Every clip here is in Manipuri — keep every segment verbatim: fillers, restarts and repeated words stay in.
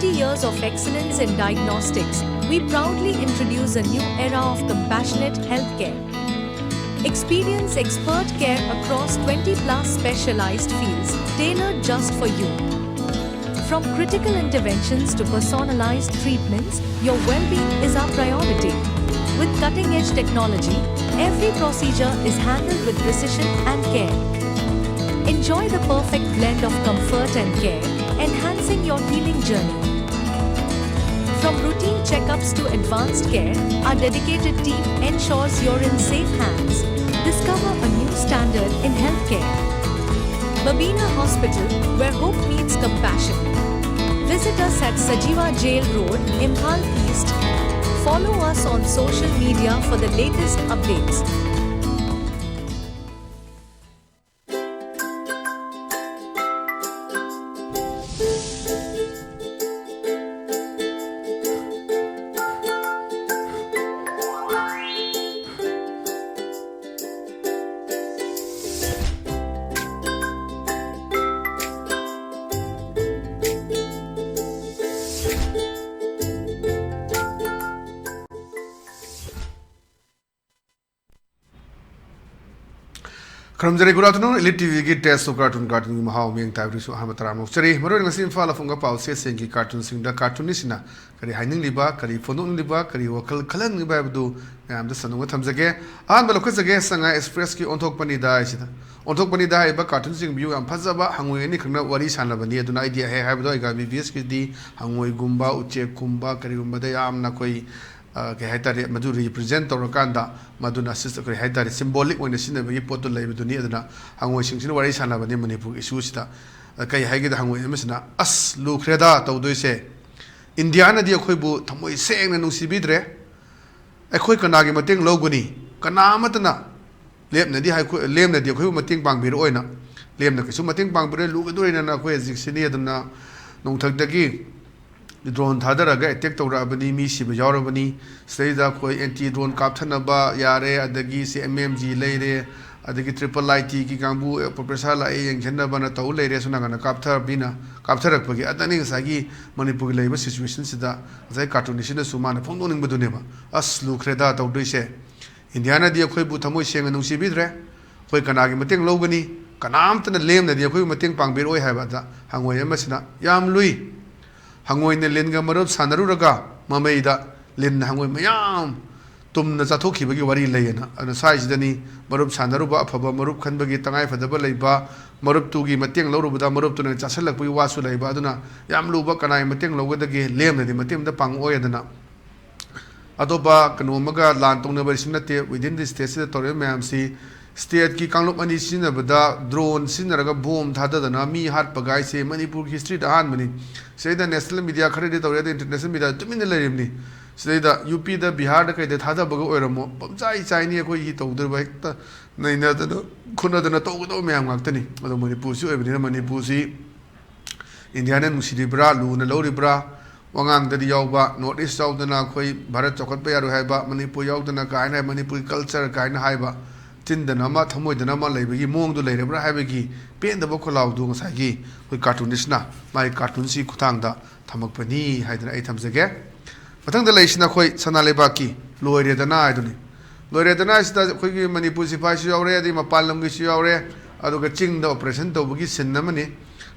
Years of excellence in diagnostics, we proudly introduce a new era of compassionate healthcare. Experience expert care across twenty plus specialized fields tailored just for you. From critical interventions to personalized treatments, your well being is our priority. With cutting edge technology, every procedure is handled with precision and care. Enjoy the perfect blend of comfort and care, enhancing your healing journey. From routine checkups to advanced care, our dedicated team ensures you're in safe hands. Discover a new standard in healthcare. Babina Hospital, where hope meets compassion. Visit us at Sajiwa Jail Road, Imphal East. Follow us on social media for the latest updates. ꯈꯨꯔꯨꯝꯖꯔꯤ꯫ Good afternoon, Elite T ꯚꯤꯒꯤ Taste of Cartoon, ꯀꯥꯔꯇꯨꯟꯒꯤ ꯃꯍꯥꯎ ꯃꯤꯠꯌꯦꯡ ꯇꯥꯕꯤꯔꯤꯕꯁꯨ ꯑꯍꯥꯟꯕ ꯇꯔꯥꯝꯅ ꯑꯣꯛꯆꯔꯤ꯫ ꯃꯔꯨꯑꯣꯏꯅ ꯉꯁꯤ ꯏꯝꯐꯥꯜ ꯐꯣꯡꯕ ꯄꯥꯎꯆꯦꯁꯤꯡ ꯀꯥꯔꯇꯨꯟꯁꯤꯡꯗ ꯀꯥꯔꯇꯨꯟꯅꯤꯁꯤꯅ ꯀꯔꯤ ꯍꯥꯏꯅꯤꯡꯂꯤꯕ, ꯀꯔꯤ ꯐꯣꯡꯗꯣꯛꯅꯤꯡꯂꯤꯕ, ꯀꯔꯤ ꯋꯥꯈꯜ ꯈꯜꯍꯟꯅꯤꯡꯂꯤꯕ ꯍꯥꯏꯕꯗꯨ ꯃꯌꯥꯝꯗ ꯁꯟꯗꯣꯛꯅ ꯊꯝꯖꯒꯦ꯫ ꯑꯍꯥꯟꯕ ꯂꯧꯈꯠꯆꯒꯦ, ꯁꯉꯥꯏ ꯑꯦꯛꯁꯄ꯭ꯔꯦꯁꯀꯤ ꯑꯣꯟꯊꯣꯛꯄꯅꯤꯗ ꯍꯥꯏꯁꯤꯗ꯫ ꯑꯣꯟꯊꯣꯛꯄꯅꯤꯗ ꯍꯥꯏꯔꯤꯕ ꯀꯥꯔꯇꯨꯟꯁꯤꯡ ꯚ꯭ꯌꯨ ꯌꯥꯝ ꯐꯖꯕ ꯍꯪꯉꯣꯏ ꯑꯅꯤꯈꯛꯅ ꯋꯥꯔꯤ ꯁꯥꯟꯅꯕꯅꯤ꯫ ꯑꯗꯨꯅ ꯑꯩꯗꯤ ꯍꯦꯛ ꯍꯥꯏꯕꯗꯣ ꯑꯩꯒ ꯕꯤ ꯕꯤ ꯑꯦꯁꯀꯤꯗꯤ ꯍꯪꯉꯣꯏꯒꯨꯝꯕ, ꯎꯆꯦꯛꯀꯨꯝꯕ, ꯀꯔꯤꯒꯨꯝꯕꯗ ꯌꯥꯝꯅ ꯑꯩꯈꯣꯏ ꯑ, ꯀꯩ ꯍꯥꯏꯇꯥꯔꯦ, ꯃꯗꯨ ꯔꯤꯄ꯭ꯔꯖꯦꯟ ꯇꯧꯔꯀꯥꯟꯗ ꯃꯗꯨꯅ ꯁꯤꯁ-, ꯀꯔꯤ ꯍꯥꯏꯇꯥꯔꯦ, ꯁꯤꯝꯕꯣꯂꯤꯛ ꯑꯣꯏꯅ ꯁꯤꯖꯤꯟꯅꯕꯒꯤ ꯄꯣꯠꯇꯨ ꯂꯩꯕꯗꯨꯅꯤ꯫ ꯑꯗꯨꯅ ꯍꯪꯉꯣꯏꯁꯤꯡꯁꯤꯅ ꯋꯥꯔꯤ ꯁꯥꯟꯅꯕꯅꯤ ꯃꯅꯤꯄꯨꯔꯒꯤ ꯏꯁꯨꯁꯤꯗ꯫ ꯑ, ꯀꯩ ꯍꯥꯏꯒꯦꯗ, ꯍꯪꯉꯣꯏ ꯑꯃꯁꯤꯅ, "ꯑꯁ, ꯂꯨꯈ꯭ꯔꯦꯗ ꯇꯧꯗꯣꯏꯁꯦ꯫ ꯏꯟꯗꯤꯌꯥꯅꯗꯤ ꯑꯩꯈꯣꯏꯕꯨ ꯊꯃꯣꯏ ꯁꯦꯡꯅ ꯅꯨꯡꯁꯤꯕꯤꯗ꯭ꯔꯦ꯫ ꯑꯩꯈꯣꯏ ꯀꯅꯥꯒꯤ ꯃꯇꯦꯡ ꯂꯧꯒꯅꯤ? ꯀꯅꯥ ꯑꯃꯠꯇꯅ ꯂꯦꯝꯅꯗꯤ ꯍꯥꯏꯈꯣ-, ꯂꯦꯝꯅꯗꯤ ꯑꯩꯈꯣꯏꯕꯨ ꯃꯇꯦꯡ ꯄꯥꯡꯕꯤꯔꯛꯑꯣꯏꯅ꯫ ꯂꯦꯝꯅ ꯀꯩꯁꯨ ꯃꯇꯦꯡ ꯄꯥꯡꯕꯤꯔꯣꯏ, ꯂꯨꯒꯗꯣꯔꯤꯅ ꯑꯩꯈꯣꯏ ꯍꯧꯖꯤꯛꯁꯤꯅꯤ꯫ ꯑꯗꯨꯅ ꯅꯣꯡꯊꯛꯇꯒꯤ ꯗ꯭ꯔꯣꯟ ꯊꯥꯗꯔꯒ ꯑꯦꯇꯦꯛ ꯇꯧꯔꯛꯑꯕꯅꯤ, ꯃꯤ ꯁꯤꯕ ꯌꯥꯎꯔꯕꯅꯤ꯫ ꯁꯤꯗꯩꯗ ꯑꯩꯈꯣꯏ ꯑꯦꯟꯇꯤ ꯗ꯭ꯔꯣꯟ ꯀꯥꯞꯊꯅꯕ ꯌꯥꯔꯦ, ꯑꯗꯒꯤ ꯁꯤ ꯑꯦꯝ ꯑꯦꯝ ꯖꯤ ꯂꯩꯔꯦ, ꯑꯗꯒꯤ ꯇ꯭ꯔꯤꯄꯜ ꯑꯥꯏ ꯇꯤꯒꯤ ꯀꯥꯡꯕꯨ, ꯑꯦ, ꯄ꯭ꯔꯣꯐꯦꯁꯔ ꯂꯥꯛꯑꯦ ꯌꯦꯡꯁꯤꯟꯅꯕꯅ ꯇꯧ ꯂꯩꯔꯦ꯫ ꯁꯣꯝ ꯅꯥꯀꯟꯗ ꯀꯥꯞꯊꯕꯤꯅ ꯀꯥꯞꯊꯔꯛꯄꯒꯤ꯫ ꯑꯗꯅꯤ ꯉꯁꯥꯏꯒꯤ ꯃꯅꯤꯄꯨꯔꯒꯤ ꯂꯩꯔꯤꯕ ꯁꯤꯆꯨꯋꯦꯁꯟꯁꯤꯗ ꯉꯁꯥꯏ ꯀꯥꯔꯇꯨꯅꯤꯁꯁꯤꯅꯁꯨ ꯃꯥꯅ ꯐꯣꯡꯗꯣꯛꯅꯤꯡꯕꯗꯨꯅꯦꯕ, "ꯑꯁ, ꯂꯨꯈ꯭ꯔꯦꯗ ꯇꯧꯗꯣꯏꯁꯦ꯫ ꯏꯟꯗꯤꯌꯥꯅꯗꯤ ꯑꯩꯈꯣꯏꯕꯨ ꯊꯃꯣꯏ ꯁꯦꯡꯅ ꯅꯨꯡꯁꯤꯕꯤꯗ꯭ꯔꯦ꯫ ꯑꯩꯈꯣꯏ ꯀꯅꯥꯒꯤ ꯃꯇꯦꯡ ꯂꯧꯒꯅꯤ? ꯀꯅꯥꯝꯇꯅ ꯂꯦꯝꯅꯗꯤ ꯑꯩꯈꯣꯏꯕꯨ ꯃꯇꯦꯡ ꯄꯥꯡꯕꯤꯔꯛꯑꯣꯏ" ꯍꯥꯏꯕꯗ ꯍꯪꯉꯣꯏ ꯑꯃꯁꯤꯅ, "ꯌꯥꯝ ꯂꯨꯏ꯫ ꯍꯪꯉꯣꯏꯅ ꯂꯤꯟꯒ ꯃꯔꯨꯞ ꯁꯥꯟꯅꯔꯨꯔꯒ ꯃꯃꯩꯗ ꯂꯤꯟꯅ ꯍꯪꯉꯣꯏ ꯃꯌꯥꯝ ꯇꯨꯝꯅ ꯆꯥꯊꯣꯛꯈꯤꯕꯒꯤ ꯋꯥꯔꯤ ꯂꯩꯌꯦꯅ꯫ ꯑꯗꯨꯅ ꯁ꯭ꯋꯥꯏꯁꯤꯗꯅꯤ ꯃꯔꯨꯞ ꯁꯥꯟꯅꯔꯨꯕ, ꯑꯐꯕ ꯃꯔꯨꯞ ꯈꯟꯕꯒꯤ ꯇꯉꯥꯏꯐꯗꯕ ꯂꯩꯕ, ꯃꯔꯨꯞꯇꯨꯒꯤ ꯃꯇꯦꯡ ꯂꯧꯔꯨꯕꯗ ꯃꯔꯨꯞꯇꯨꯅ ꯆꯥꯁꯤꯜꯂꯛꯄꯒꯤ ꯋꯥꯁꯨ ꯂꯩꯕ꯫ ꯑꯗꯨꯅ ꯌꯥꯝ ꯂꯨꯕ, ꯀꯅꯥꯒꯤ ꯃꯇꯦꯡ ꯂꯧꯒꯗꯒꯦ? ꯂꯦꯝꯅꯗꯤ ꯃꯇꯦꯡ ꯑꯝꯇ ꯄꯥꯡꯉꯛꯑꯣꯏ꯫ ꯑꯗꯨꯅ ꯑꯇꯣꯞꯄ ꯀꯩꯅꯣ ꯑꯃꯒ ꯂꯥꯟ ꯇꯧꯅꯕ ꯁꯤ ꯅꯠꯇꯦ꯫ Within the state ꯁꯤꯗ ꯇꯧꯔꯤꯕ ꯃꯌꯥꯝꯁꯤ, state ꯀꯤ ꯀꯥꯡꯂꯨꯞ ꯑꯅꯤ ꯁꯤꯖꯤꯟꯅꯕꯗ drone ꯁꯤꯖꯤꯟꯅꯔꯒ ꯕꯣꯝ ꯊꯥꯗꯗꯅ ꯃꯤ ꯍꯥꯠꯄ ꯀꯥꯏꯁꯦ ꯃꯅꯤꯄꯨꯔꯒꯤ history ꯗ ꯑꯍꯥꯟꯕꯅꯤ꯫ ꯁꯤꯗꯩꯗ national media ꯈꯔꯗꯤ ꯇꯧꯔꯦ, ꯑꯗ international media ꯇꯨꯃꯤꯟꯅ ꯂꯩꯔꯤꯕꯅꯤ꯫ ꯁꯤꯗꯩꯗ ꯌꯨ ꯄꯤꯗ, ꯕꯤꯍꯥꯔꯗ ꯀꯩꯗ ꯊꯥꯗꯕꯒ ꯑꯣꯏꯔꯝꯃꯣ, ꯄꯪꯆꯥꯏ ꯆꯥꯏꯅꯤ꯫ ꯑꯩꯈꯣꯏꯒꯤ ꯇꯧꯗ꯭ꯔꯤꯕ ꯍꯦꯛꯇ ꯅꯩꯅꯗꯅ ꯈꯣꯠꯅꯗꯅ ꯇꯧꯒꯗꯕ ꯃꯌꯥꯝ ꯉꯥꯛꯇꯅꯤ꯫ ꯑꯗꯣ ꯃꯅꯤꯄꯨꯔꯁꯤ ꯑꯣꯏꯕꯅꯤꯅ ꯃꯅꯤꯄꯨꯔꯁꯤ ꯏꯟꯗꯤꯌꯥꯅ ꯅꯨꯡꯁꯤꯔꯤꯕ꯭ꯔꯥ, ꯂꯨꯅ ꯂꯧꯔꯤꯕ꯭ꯔꯥ? ꯋꯥꯉꯥꯡꯗꯗꯤ ꯌꯥꯎꯕ, North East ꯌꯥꯎꯗꯅ ꯑꯩꯈꯣꯏ ꯚꯥꯔꯠ ꯆꯥꯎꯈꯠꯄ ꯌꯥꯔꯣꯏ ꯍꯥꯏꯕ, ꯃꯅꯤꯄꯨꯔ ꯌꯥꯎꯗꯅ ꯀꯥꯏꯅ ꯍꯥꯏ, ꯃꯅꯤꯄꯨꯔꯒꯤ culture ꯀꯥꯏꯅ ꯍꯥꯏꯕ, ꯆꯤꯟꯗꯅ ꯑꯃ ꯊꯃꯣꯏꯗꯅ ꯑꯃ ꯂꯩꯕꯒꯤ ꯃꯑꯣꯡꯗꯨ ꯂꯩꯔꯕ꯭ꯔꯥ ꯍꯥꯏꯕꯒꯤ ꯄꯦꯟꯗꯕ ꯈꯣꯜꯂꯥꯎꯗꯨ ꯉꯁꯥꯏꯒꯤ ꯑꯩꯈꯣꯏ cartoonist ꯅ ꯃꯥꯒꯤ cartoon ꯁꯤ ꯈꯨꯠꯊꯥꯡꯗ ꯊꯝꯃꯛꯄꯅꯤ ꯍꯥꯏꯗꯅ ꯑꯩ ꯊꯝꯖꯒꯦ꯫ ꯃꯊꯪꯗ ꯂꯩꯔꯤꯁꯤꯅ ꯑꯩꯈꯣꯏ ꯁꯅꯥ ꯂꯩꯕꯥꯛꯀꯤ ꯂꯣꯏꯔꯦꯗꯅ ꯍꯥꯏꯗꯨꯅꯤ꯫ ꯂꯣꯏꯔꯦꯗꯅ ꯍꯥꯏꯁꯤꯗ ꯑꯩꯈꯣꯏꯒꯤ ꯃꯅꯤꯄꯨꯔ ꯁꯤꯐꯥꯏꯁꯨ ꯌꯥꯎꯔꯦ, ꯑꯗꯩ ꯃꯄꯥꯟ ꯂꯝꯒꯤꯁꯨ ꯌꯥꯎꯔꯦ, ꯑꯗꯨꯒ ꯆꯤꯡꯗ operation ꯇꯧꯕꯒꯤ scene ꯑꯃꯅꯤ꯫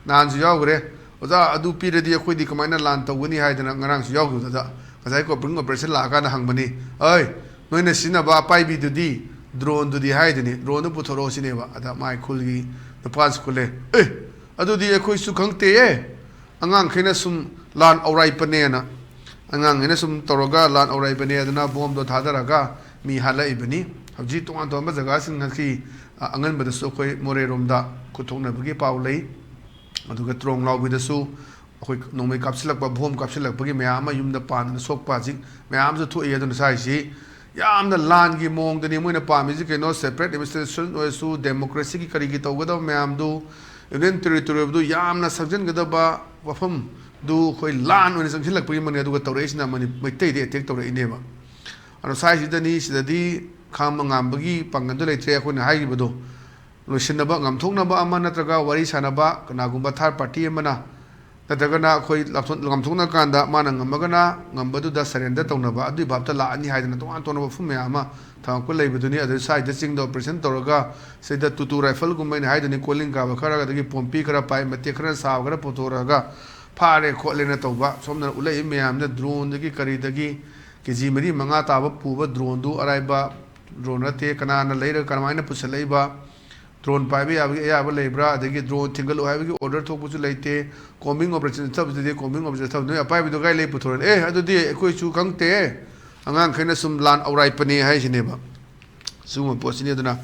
ꯅꯍꯥꯟꯁꯨ ꯌꯥꯎꯈ꯭ꯔꯦ, "ꯑꯣꯖꯥ, ꯑꯗꯨ ꯄꯤꯔꯗꯤ ꯑꯩꯈꯣꯏꯗꯤ ꯀꯃꯥꯏꯅ ꯂꯥꯟ ꯇꯧꯒꯅꯤ?" ꯍꯥꯏꯗꯅ ꯉꯔꯥꯡꯁꯨ ꯌꯥꯎꯈꯤꯕꯗꯨꯗ ꯉꯁꯥꯏ copying operation ꯂꯥꯛꯑꯀꯥꯟꯗ ꯍꯪꯕꯅꯤ, "ꯑꯩ, ꯅꯣꯏꯅ ꯁꯤꯖꯤꯟꯅꯕ ꯑꯄꯥꯏꯕꯤꯗꯨꯗꯤ, drone ꯗꯨꯗꯤ?" ꯍꯥꯏꯗꯨꯅꯤ꯫ "Drone ꯗꯨ ꯄꯨꯊꯣꯔꯛꯑꯣ" ꯁꯤꯅꯦꯕ꯫ ꯑꯗ ꯃꯥꯏ ꯈꯨꯜꯒꯤ ꯅꯨꯄꯥꯁꯨ ꯈꯨꯜꯂꯦ, "ꯑꯦ, ꯑꯗꯨꯗꯤ ꯑꯩꯈꯣꯏꯁꯨ ꯈꯪꯗꯦꯌꯦ꯫ ꯑꯉꯥꯡꯈꯩꯅ ꯁꯨꯝ ꯂꯥꯟ ꯑꯧꯔꯥꯏꯄꯅꯦꯅ, ꯑꯉꯥꯡꯈꯩꯅ ꯁꯨꯝ ꯇꯧꯔꯒ ꯂꯥꯟ ꯑꯧꯔꯥꯏꯕꯅꯦ ꯑꯗꯨꯅ ꯕꯣꯝꯗꯣ ꯊꯥꯗꯔꯒ ꯃꯤ ꯍꯥꯠꯂꯛꯏꯕꯅꯤ"꯫ ꯍꯧꯖꯤꯛ ꯇꯣꯉꯥꯟ ꯇꯣꯉꯥꯟꯕ ꯖꯒꯥꯁꯤꯡ ꯉꯁꯤ, ꯑ, ꯑꯉꯟꯕꯗꯁꯨ ꯑꯩꯈꯣꯏ ꯃꯣꯔꯦꯔꯣꯝꯗ ꯈꯨꯠꯊꯣꯛꯅꯕꯒꯤ ꯄꯥꯎ ꯂꯩ꯫ ꯑꯗꯨꯒ ꯇ꯭ꯔꯣꯡ ꯂꯥꯎꯕꯤꯗꯁꯨ ꯑꯩꯈꯣꯏ ꯅꯣꯡꯃꯩ ꯀꯥꯞꯁꯤꯜꯂꯛꯄ, ꯕꯣꯝ ꯀꯥꯞꯁꯤꯜꯂꯛꯄꯒꯤ ꯃꯌꯥꯝ ꯑꯃ, ꯌꯨꯝꯗ ꯄꯥꯟꯗꯅ ꯁꯣꯛꯄ ꯍꯧꯖꯤꯛ ꯃꯌꯥꯝꯁꯨ ꯊꯣꯛꯏ꯫ ꯑꯗꯨꯅ ꯁ꯭ꯋꯥꯏꯁꯤ ꯌꯥꯝꯅ ꯂꯥꯟꯒꯤ ꯃꯑꯣꯡꯗꯅꯤ ꯃꯣꯏꯅ ꯄꯥꯝꯃꯤꯁꯤ꯫ ꯀꯩꯅꯣ, separate administration ꯑꯣꯏꯔꯁꯨ, democracy ꯒꯤ ꯀꯔꯤꯒꯤ ꯇꯧꯒꯗꯕ ꯃꯌꯥꯝꯗꯨ, Union Territory ꯗꯨ ꯌꯥꯝꯅ ꯁꯛꯆꯟꯒꯗꯕ ꯋꯥꯐꯝꯗꯨ ꯑꯩꯈꯣꯏ ꯂꯥꯟ ꯑꯣꯏꯅ ꯆꯪꯁꯤꯜꯂꯛꯄꯒꯤ ꯃꯅꯤ꯫ ꯑꯗꯨꯒ ꯇꯧꯔꯛꯏꯁꯤꯅ ꯃꯅꯤ-, ꯃꯩꯇꯩꯗ attack ꯇꯧꯔꯛꯏꯅꯦꯕ꯫ ꯑꯗꯣ ꯁ꯭ꯋꯥꯏꯁꯤꯗꯅꯤ, ꯁꯤꯗꯗꯤ ꯈꯥꯝꯕ ꯉꯥꯝꯕꯒꯤ ꯄꯥꯡꯒꯜꯗꯨ ꯂꯩꯇ꯭ꯔꯦ꯫ ꯑꯩꯈꯣꯏꯅ ꯍꯥꯏꯈꯤꯕꯗꯣ ꯂꯣꯏꯁꯤꯟꯅꯕ ꯉꯝꯊꯣꯛꯅꯕ ꯑꯃ ꯅꯠꯇ꯭ꯔꯒ ꯋꯥꯔꯤ ꯁꯥꯟꯅꯕ ꯀꯅꯥꯒꯨꯝꯕ third party ꯑꯃꯅ ꯅꯠꯇ꯭ꯔꯒꯅ ꯑꯩꯈꯣꯏ ꯂꯥꯞꯊꯣꯛ-, ꯂꯥꯝꯊꯣꯛꯅ ꯀꯥꯟꯗ ꯃꯥꯅ ꯉꯝꯃꯒꯅ ꯉꯝꯕꯗꯨꯗ surrender ꯇꯧꯅꯕ, ꯑꯗꯨꯒꯤ ꯚꯥꯞꯇ ꯂꯥꯛꯑꯅꯤ ꯍꯥꯏꯗꯅ ꯇꯣꯉꯥꯟ ꯇꯣꯉꯥꯟꯕ ꯋꯥꯐꯝ ꯃꯌꯥꯝ ꯑꯃ ꯊꯝꯃꯛꯄ ꯂꯩꯕꯗꯨꯅꯤ꯫ ꯑꯗꯨ ꯁ꯭ꯋꯥꯏꯗ ꯆꯤꯡꯗ operation ꯇꯧꯔꯒ ꯁꯤꯗ ꯇꯨꯇꯨ rifleꯒꯨꯝꯕ ꯑꯩꯅ ꯍꯥꯏꯗꯨꯅꯤ, ꯀꯣꯂꯤꯡ ꯀꯥꯕ ꯈꯔ, ꯑꯗꯒꯤ ꯄꯣꯝꯄꯤ ꯈꯔ ꯄꯥꯏ, ꯃꯇꯦꯛ ꯈꯔ ꯁꯥꯕ ꯈꯔ ꯄꯨꯊꯣꯔꯛꯑꯒ ꯐꯥꯔꯦ ꯈꯣꯠꯂꯦꯅ ꯇꯧꯕ꯫ ꯁꯣꯝꯗꯅ ꯎꯠꯂꯛꯏ ꯃꯌꯥꯝꯅ droneꯗꯒꯤ ꯀꯔꯤꯗꯒꯤ ꯀꯦꯖꯤ ꯃꯔꯤ ꯃꯉꯥ ꯇꯥꯕ ꯄꯨꯕ droneꯗꯨ ꯑꯔꯥꯏꯕ drone ꯅꯠꯇꯦ꯫ ꯀꯅꯥꯅ ꯂꯩꯔꯒ ꯀꯃꯥꯏꯅ ꯄꯨꯁꯜꯂꯛꯏꯕ? Drone ꯄꯥꯏꯕ ꯌꯥꯕꯒꯤ ꯑꯌꯥꯕ ꯂꯩꯕ꯭ꯔꯥ? ꯑꯗꯒꯤ drone ꯊꯤꯡꯒꯠꯂꯨ ꯍꯥꯏꯕꯒꯤ order ꯊꯣꯛꯄꯁꯨ ꯂꯩꯇꯦ꯫ Combing operation ꯆꯠꯊꯕꯗꯨꯗꯤ combing operation ꯆꯠꯊꯕ, "ꯅꯣꯏ ꯑꯄꯥꯏꯕꯗꯨ ꯀꯥꯏ ꯂꯩ ꯄꯨꯊꯣꯔꯛꯑꯦ?" "ꯑꯦ, ꯑꯗꯨꯗꯤ ꯑꯩꯈꯣꯏꯁꯨ ꯈꯪꯗꯦ, ꯑꯉꯥꯡꯈꯩꯅ ꯁꯨꯝ ꯂꯥꯟ ꯑꯧꯔꯥꯏꯄꯅꯦ" ꯍꯥꯏꯁꯤꯅꯦꯕ꯫ ꯁꯤꯒꯨꯝꯕ ꯄꯣꯠꯁꯤꯅꯤ꯫ ꯑꯗꯨꯅ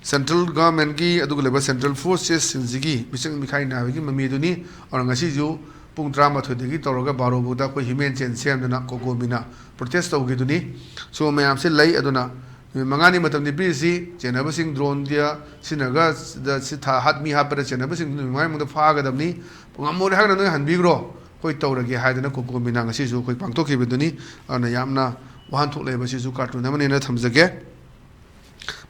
central governmentꯀꯤ ꯑꯗꯨꯒ ꯂꯩꯕ central forcesꯁꯤꯡꯁꯤꯒꯤ ꯃꯤꯆꯪ ꯃꯤꯈꯥꯏ ꯅꯥꯏꯕꯒꯤ ꯃꯃꯤꯗꯨꯅꯤ꯫ ꯑꯗꯨꯅ ꯉꯁꯤꯁꯨ ꯄꯨꯡ ꯇꯔꯥꯃꯥꯊꯣꯏꯗꯒꯤ ꯇꯧꯔꯒ ꯕꯥꯔꯣ ꯐꯥꯎꯗ ꯑꯩꯈꯣꯏ ꯍꯤꯌꯨꯃꯦꯟ ꯆꯦꯟ ꯁꯦꯝꯗꯅ ꯀꯣꯀꯣꯃꯤꯅ protest ꯇꯧꯈꯤꯗꯨꯅꯤ꯫ ꯁꯤꯒꯨꯝꯕ ꯃꯌꯥꯝꯁꯦ ꯂꯩ꯫ ꯑꯗꯨꯅ ꯅꯨꯃꯤꯠ ꯃꯉꯥꯅꯤ ꯃꯇꯝꯗꯤ ꯄꯤꯔꯤꯁꯤ꯫ ꯆꯦꯟꯅꯕꯁꯤꯡ droneꯗ ꯁꯤꯖꯤꯟꯅꯔꯒ ꯁꯤꯗ ꯁꯤ ꯊꯥ-, ꯍꯥꯠ-, ꯃꯤ ꯍꯥꯠꯄꯗ ꯆꯦꯟꯅꯕꯁꯤꯡꯗꯨ ꯅꯨꯃꯤꯠ ꯃꯉꯥꯅꯤ ꯃꯅꯨꯡꯗ ꯐꯥꯒꯗꯕꯅꯤ꯫ ꯉꯝꯃꯣꯏ ꯍꯥꯏꯔꯒꯅ ꯅꯣꯏ ꯍꯟꯕꯤꯈ꯭ꯔꯣ, ꯑꯩꯈꯣꯏ ꯇꯧꯔꯒꯦ ꯍꯥꯏꯗꯅ ꯀꯣꯀꯣꯃꯤꯅ ꯉꯁꯤꯁꯨ ꯑꯩꯈꯣꯏ ꯄꯥꯡꯊꯣꯛꯈꯤꯕꯗꯨꯅꯤ꯫ ꯑꯗꯨꯅ ꯌꯥꯝꯅ ꯋꯥꯍꯟꯊꯣꯛ ꯂꯩꯕ ꯁꯤꯁꯨ cartoon ꯑꯃꯅꯦꯅ ꯊꯝꯖꯒꯦ꯫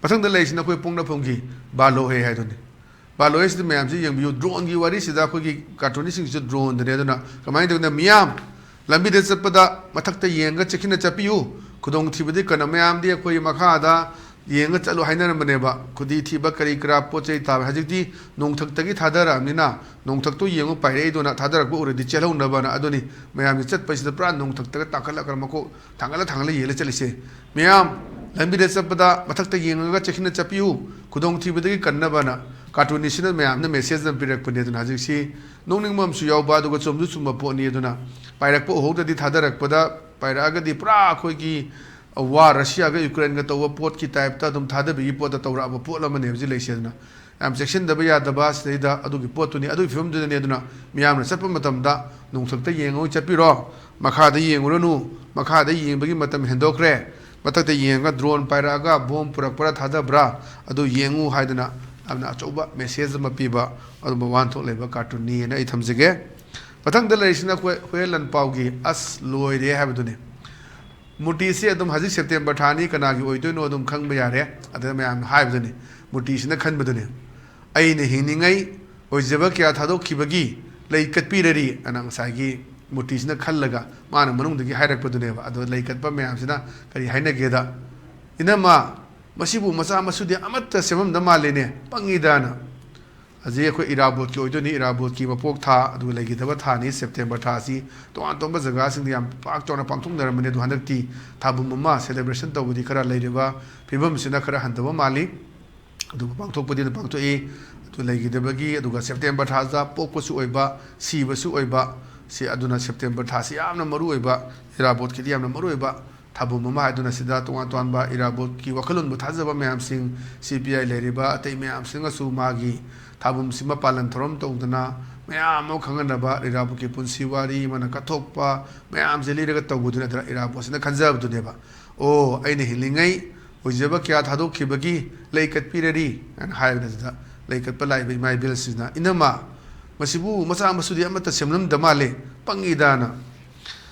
ꯃꯊꯪꯗ ꯂꯩꯔꯤꯁꯤꯅ ꯑꯩꯈꯣꯏ ꯄꯣꯛꯅꯐꯝꯒꯤ ꯕꯥꯂꯣꯍꯦ ꯍꯥꯏꯗꯨꯅꯤ꯫ ꯕꯥꯂꯣꯍꯦꯁꯤꯗ ꯃꯌꯥꯝꯁꯤ ꯌꯦꯡꯕꯤꯌꯨ, droneꯒꯤ ꯋꯥꯔꯤꯁꯤꯗ ꯑꯩꯈꯣꯏꯒꯤ cartoonistꯁꯤꯡꯁꯤꯁꯨ droneꯗꯅꯦ꯫ ꯑꯗꯨꯅ ꯀꯃꯥꯏꯅ ꯇꯧꯒꯦꯗ, ꯃꯤꯌꯥꯝ ꯂꯝꯕꯤꯗ ꯆꯠꯄꯗ ꯃꯊꯛꯇ ꯌꯦꯡꯉꯒ ꯆꯦꯛꯁꯤꯟꯅ ꯆꯠꯄꯤꯌꯨ, ꯈꯨꯗꯣꯡꯊꯤꯕꯗꯤ ꯀꯟꯅ꯫ ꯃꯌꯥꯝꯗꯤ ꯑꯩꯈꯣꯏ ꯃꯈꯥꯗ ꯌꯦꯡꯉ ꯆꯠꯂꯨ ꯍꯥꯏꯅꯔꯝꯕꯅꯦꯕ, ꯈꯨꯗꯤ ꯊꯤꯕ ꯀꯔꯤ ꯀꯔꯥ ꯄꯣꯠ ꯆꯩ ꯇꯥꯕ꯫ ꯍꯧꯖꯤꯛꯇꯤ ꯅꯣꯡꯊꯛꯇꯒꯤ ꯊꯥꯗꯔꯛꯑꯕꯅꯤꯅ ꯅꯣꯡꯊꯛꯇꯨ ꯌꯦꯡꯉꯨ ꯄꯥꯏꯔꯛꯏꯗꯨꯅ ꯊꯥꯗꯔꯛꯄ ꯎꯔꯗꯤ ꯆꯦꯜꯍꯧꯅꯕꯅ꯫ ꯑꯗꯨꯅꯤ ꯃꯌꯥꯝꯁꯤ ꯆꯠꯄꯁꯤꯗ ꯄꯨꯔꯥ ꯅꯣꯡꯊꯛꯇꯒ ꯇꯥꯈꯠꯂꯛꯑꯒ ꯃꯀꯣꯛ ꯊꯥꯡꯒꯠꯂ ꯊꯥꯡꯒꯠꯂ ꯌꯦꯡꯉ ꯆꯠꯂꯤꯁꯦ꯫ ꯃꯤꯌꯥꯝ ꯂꯝꯕꯤꯗ ꯆꯠꯄꯗ ꯃꯊꯛꯇ ꯌꯦꯡꯉꯒ ꯆꯦꯛꯁꯤꯟꯅ ꯆꯠꯄꯤꯌꯨ, ꯈꯨꯗꯣꯡꯊꯤꯕꯗꯒꯤ ꯀꯟꯅꯕꯅ cartoonistꯁꯤꯅ ꯃꯌꯥꯝꯗ message ꯑꯃ ꯄꯤꯔꯛꯄꯅꯦ꯫ ꯑꯗꯨꯅ ꯍꯧꯖꯤꯛꯁꯤ ꯅꯣꯛꯅꯤꯡꯕ ꯑꯃꯁꯨ ꯌꯥꯎꯕ, ꯑꯗꯨꯒ ꯆꯨꯝꯁꯨ ꯆꯨꯝꯕ ꯄꯣꯠꯅꯤ꯫ ꯑꯗꯨꯅ ꯄꯥꯏꯔꯛꯄ ꯎꯍꯧꯗ꯭ꯔꯗꯤ ꯊꯥꯗꯔꯛꯄꯗ, ꯄꯥꯏꯔꯛꯑꯒꯗꯤ ꯄꯨꯔꯥ ꯑꯩꯈꯣꯏꯒꯤ ꯋꯥꯔ ꯔꯁꯤꯌꯥꯒ ꯌꯨꯀ꯭ꯔꯦꯟꯒ ꯇꯧꯕ ꯄꯣꯠꯀꯤ typeꯇ ꯑꯗꯨꯝ ꯊꯥꯗꯕꯤꯒꯤ ꯄꯣꯠꯇ ꯇꯧꯔꯛꯑꯕ ꯄꯣꯠ ꯑꯃꯅꯦ ꯍꯧꯖꯤꯛ ꯂꯩꯁꯦ꯫ ꯑꯗꯨꯅ ꯌꯥꯝ ꯆꯦꯛꯁꯤꯟꯗꯕ ꯌꯥꯗꯕ ꯁꯤꯗꯩꯗ ꯑꯗꯨꯒꯤ ꯄꯣꯠꯇꯨꯅꯤ, ꯑꯗꯨꯒꯤ ꯐꯤꯕꯝꯗꯨꯗꯅꯤ꯫ ꯑꯗꯨꯅ ꯃꯤꯌꯥꯝꯅ ꯆꯠꯄ ꯃꯇꯝꯗ ꯅꯣꯡꯊꯛꯇ ꯌꯦꯡꯉꯒ ꯆꯠꯄꯤꯔꯣ, ꯃꯈꯥꯗ ꯌꯦꯡꯉꯨꯔꯅꯨ, ꯃꯈꯥꯗ ꯌꯦꯡꯕꯒꯤ ꯃꯇꯝ ꯍꯦꯟꯗꯣꯛꯈ꯭ꯔꯦ꯫ ꯃꯊꯛꯇ ꯌꯦꯡꯉꯒ drone ꯄꯥꯏꯔꯛꯑꯒ bomb ꯄꯨꯔꯛꯄ꯭ꯔꯥ ꯊꯥꯗꯕ꯭ꯔꯥ ꯑꯗꯨ ꯌꯦꯡꯉꯨ ꯍꯥꯏꯗꯅ ꯌꯥꯝꯅ ꯑꯆꯧꯕ message ꯑꯃ ꯄꯤꯕ ꯑꯗꯨꯝꯕ ꯋꯥꯍꯟꯊꯣꯛ ꯂꯩꯕ cartoonꯅꯤꯅ ꯑꯩ ꯊꯝꯖꯒꯦ꯫ ꯃꯊꯪꯗ ꯂꯩꯔꯤꯁꯤꯅ ꯑꯩꯈꯣꯏ ꯍꯨꯏꯌꯦꯟ ꯂꯥꯟꯄꯥꯎꯒꯤ "ꯑꯁ ꯂꯣꯏꯔꯦ" ꯍꯥꯏꯕꯗꯨꯅꯤ꯫ ꯃꯨꯔꯇꯤꯁꯤ ꯑꯗꯨꯝ ꯍꯧꯖꯤꯛ September ꯊꯥꯅꯤ, ꯀꯅꯥꯒꯤ ꯑꯣꯏꯗꯣꯏꯅꯣ ꯑꯗꯨꯝ ꯈꯪꯕ ꯌꯥꯔꯦ꯫ ꯑꯗꯨꯗ ꯃꯌꯥꯝꯅ ꯍꯥꯏꯕꯗꯨꯅꯤ, ꯃꯨꯔꯇꯤꯁꯤꯅ ꯈꯟꯕꯗꯨꯅꯤ, "ꯑꯩꯅ ꯍꯤꯡꯅꯤꯡꯉꯩ ꯑꯣꯏꯖꯕ ꯀꯌꯥ ꯊꯥꯗꯣꯛꯈꯤꯕꯒꯤ ꯂꯩ ꯀꯠꯄꯤꯔꯔꯤ ꯑꯅ ꯉꯁꯥꯏꯒꯤ ꯃꯨꯔꯇꯤꯁꯤꯅ ꯈꯜꯂꯒ ꯃꯥꯅ ꯃꯅꯨꯡꯗꯒꯤ ꯍꯥꯏꯔꯛꯄꯗꯨꯅꯦꯕ꯫ ꯑꯗꯣ ꯂꯩ ꯀꯠꯄ ꯃꯌꯥꯝꯁꯤꯅ ꯀꯔꯤ ꯍꯥꯏꯅꯒꯦꯗ, "ꯏꯅꯝꯃ, ꯃꯁꯤꯕꯨ ꯃꯆꯥ ꯃꯁꯨꯗꯤ ꯑꯃꯠꯇ ꯁꯦꯝꯃꯝꯗ ꯃꯥꯜꯂꯦꯅꯦ, ꯄꯪꯉꯤꯗꯅ"꯫ ꯍꯧꯖꯤꯛ ꯑꯩꯈꯣꯏ ꯏꯔꯥꯕꯣꯠꯀꯤ ꯑꯣꯏꯗꯣꯏꯅꯤ, ꯏꯔꯥꯕꯣꯠꯀꯤ ꯃꯄꯣꯛ ꯊꯥ, ꯑꯗꯨꯒ ꯂꯩꯈꯤꯗꯕ ꯊꯥꯅꯤ ꯁꯦꯞꯇꯦꯝꯕꯔ ꯊꯥꯁꯤ꯫ ꯇꯣꯉꯥꯟ ꯇꯣꯉꯥꯟꯕ ꯖꯒꯥꯁꯤꯡꯗ ꯌꯥꯝ ꯄꯥꯛ ꯆꯥꯎꯅ ꯄꯥꯡꯊꯣꯛꯅꯔꯝꯕꯅꯤ꯫ ꯑꯗꯨ ꯍꯟꯗꯛꯇꯤ ꯊꯥꯕꯨꯝ ꯑꯃ celebration ꯇꯧꯕꯗꯤ ꯈꯔ ꯂꯩꯔꯤꯕ ꯐꯤꯕꯝꯁꯤꯅ ꯈꯔ ꯍꯟꯊꯕ ꯃꯥꯜꯂꯤ꯫ ꯑꯗꯨꯕꯨ ꯄꯥꯡꯊꯣꯛꯄꯗꯤ ꯑꯗꯨꯝ ꯄꯥꯡꯊꯣꯛꯏ꯫ ꯑꯗꯨ ꯂꯩꯈꯤꯗꯕꯒꯤ, ꯑꯗꯨꯒ ꯁꯦꯞꯇꯦꯝꯕꯔ ꯊꯥꯗ ꯄꯣꯛꯄꯁꯨ ꯑꯣꯏꯕ, ꯁꯤꯕꯁꯨ ꯑꯣꯏꯕ, ꯁꯤ ꯑꯗꯨꯅ ꯁꯦꯞꯇꯦꯝꯕꯔ ꯊꯥꯁꯤ ꯌꯥꯝꯅ ꯃꯔꯨ ꯑꯣꯏꯕ, ꯏꯔꯥꯕꯣꯠꯀꯤꯗꯤ ꯌꯥꯝꯅ ꯃꯔꯨ ꯑꯣꯏꯕ ꯊꯥꯕꯨꯝ ꯑꯃ ꯍꯥꯏꯗꯨꯅ ꯁꯤꯗ ꯇꯣꯉꯥꯟ ꯇꯣꯉꯥꯟꯕ ꯏꯔꯥꯕꯣꯠꯀꯤ ꯋꯥꯈꯜꯂꯣꯟꯕꯨ ꯊꯥꯖꯕ ꯃꯌꯥꯝꯁꯤꯡ, ꯁꯤ ꯄꯤ ꯑꯥꯏ ꯂꯩꯔꯤꯕ ꯑꯇꯩ ꯃꯌꯥꯝꯁꯤꯡꯅꯁꯨ ꯃꯥꯒꯤ ꯊꯥꯕꯨꯝꯁꯤꯃ ꯄꯥꯂꯟ ꯊꯧꯔꯝ ꯇꯧꯗꯅ ꯃꯌꯥꯝ ꯑꯃ ꯈꯪꯍꯟꯅꯕ, ꯏꯔꯥꯕꯣꯠꯀꯤ ꯄꯨꯟꯁꯤ ꯋꯥꯔꯤ, ꯃꯥꯅ ꯀꯠꯊꯣꯛꯄ ꯃꯌꯥꯝꯁꯦ ꯂꯤꯔꯒ ꯇꯧꯕꯗꯨ ꯅꯠꯇꯅ ꯏꯔꯥꯕꯣꯠꯁꯤꯅ ꯈꯟꯖꯕꯗꯨꯅꯦꯕ꯫ "ꯑꯣ, ꯑꯩꯅ ꯍꯤꯡꯂꯤꯉꯩ ꯑꯣꯏꯖꯕ ꯀꯌꯥ ꯊꯥꯗꯣꯛꯈꯤꯕꯒꯤ ꯂꯩ ꯀꯠꯄꯤꯔꯔꯤ" ꯍꯥꯏꯅ ꯍꯥꯏꯕꯗ, ꯁꯤꯗ ꯂꯩ ꯀꯠꯄ ꯂꯥꯛꯏꯕ ꯏꯃꯥ ꯏꯕꯦꯜꯁꯤꯡꯅ, "ꯏꯅꯝꯃ, ꯃꯁꯤꯕꯨ ꯃꯆꯥ ꯃꯁꯨꯗꯤ ꯑꯃꯠꯇ ꯁꯦꯝꯂꯝꯗ ꯃꯥꯜꯂꯦ, ꯄꯪꯉꯤꯗꯥꯅ"꯫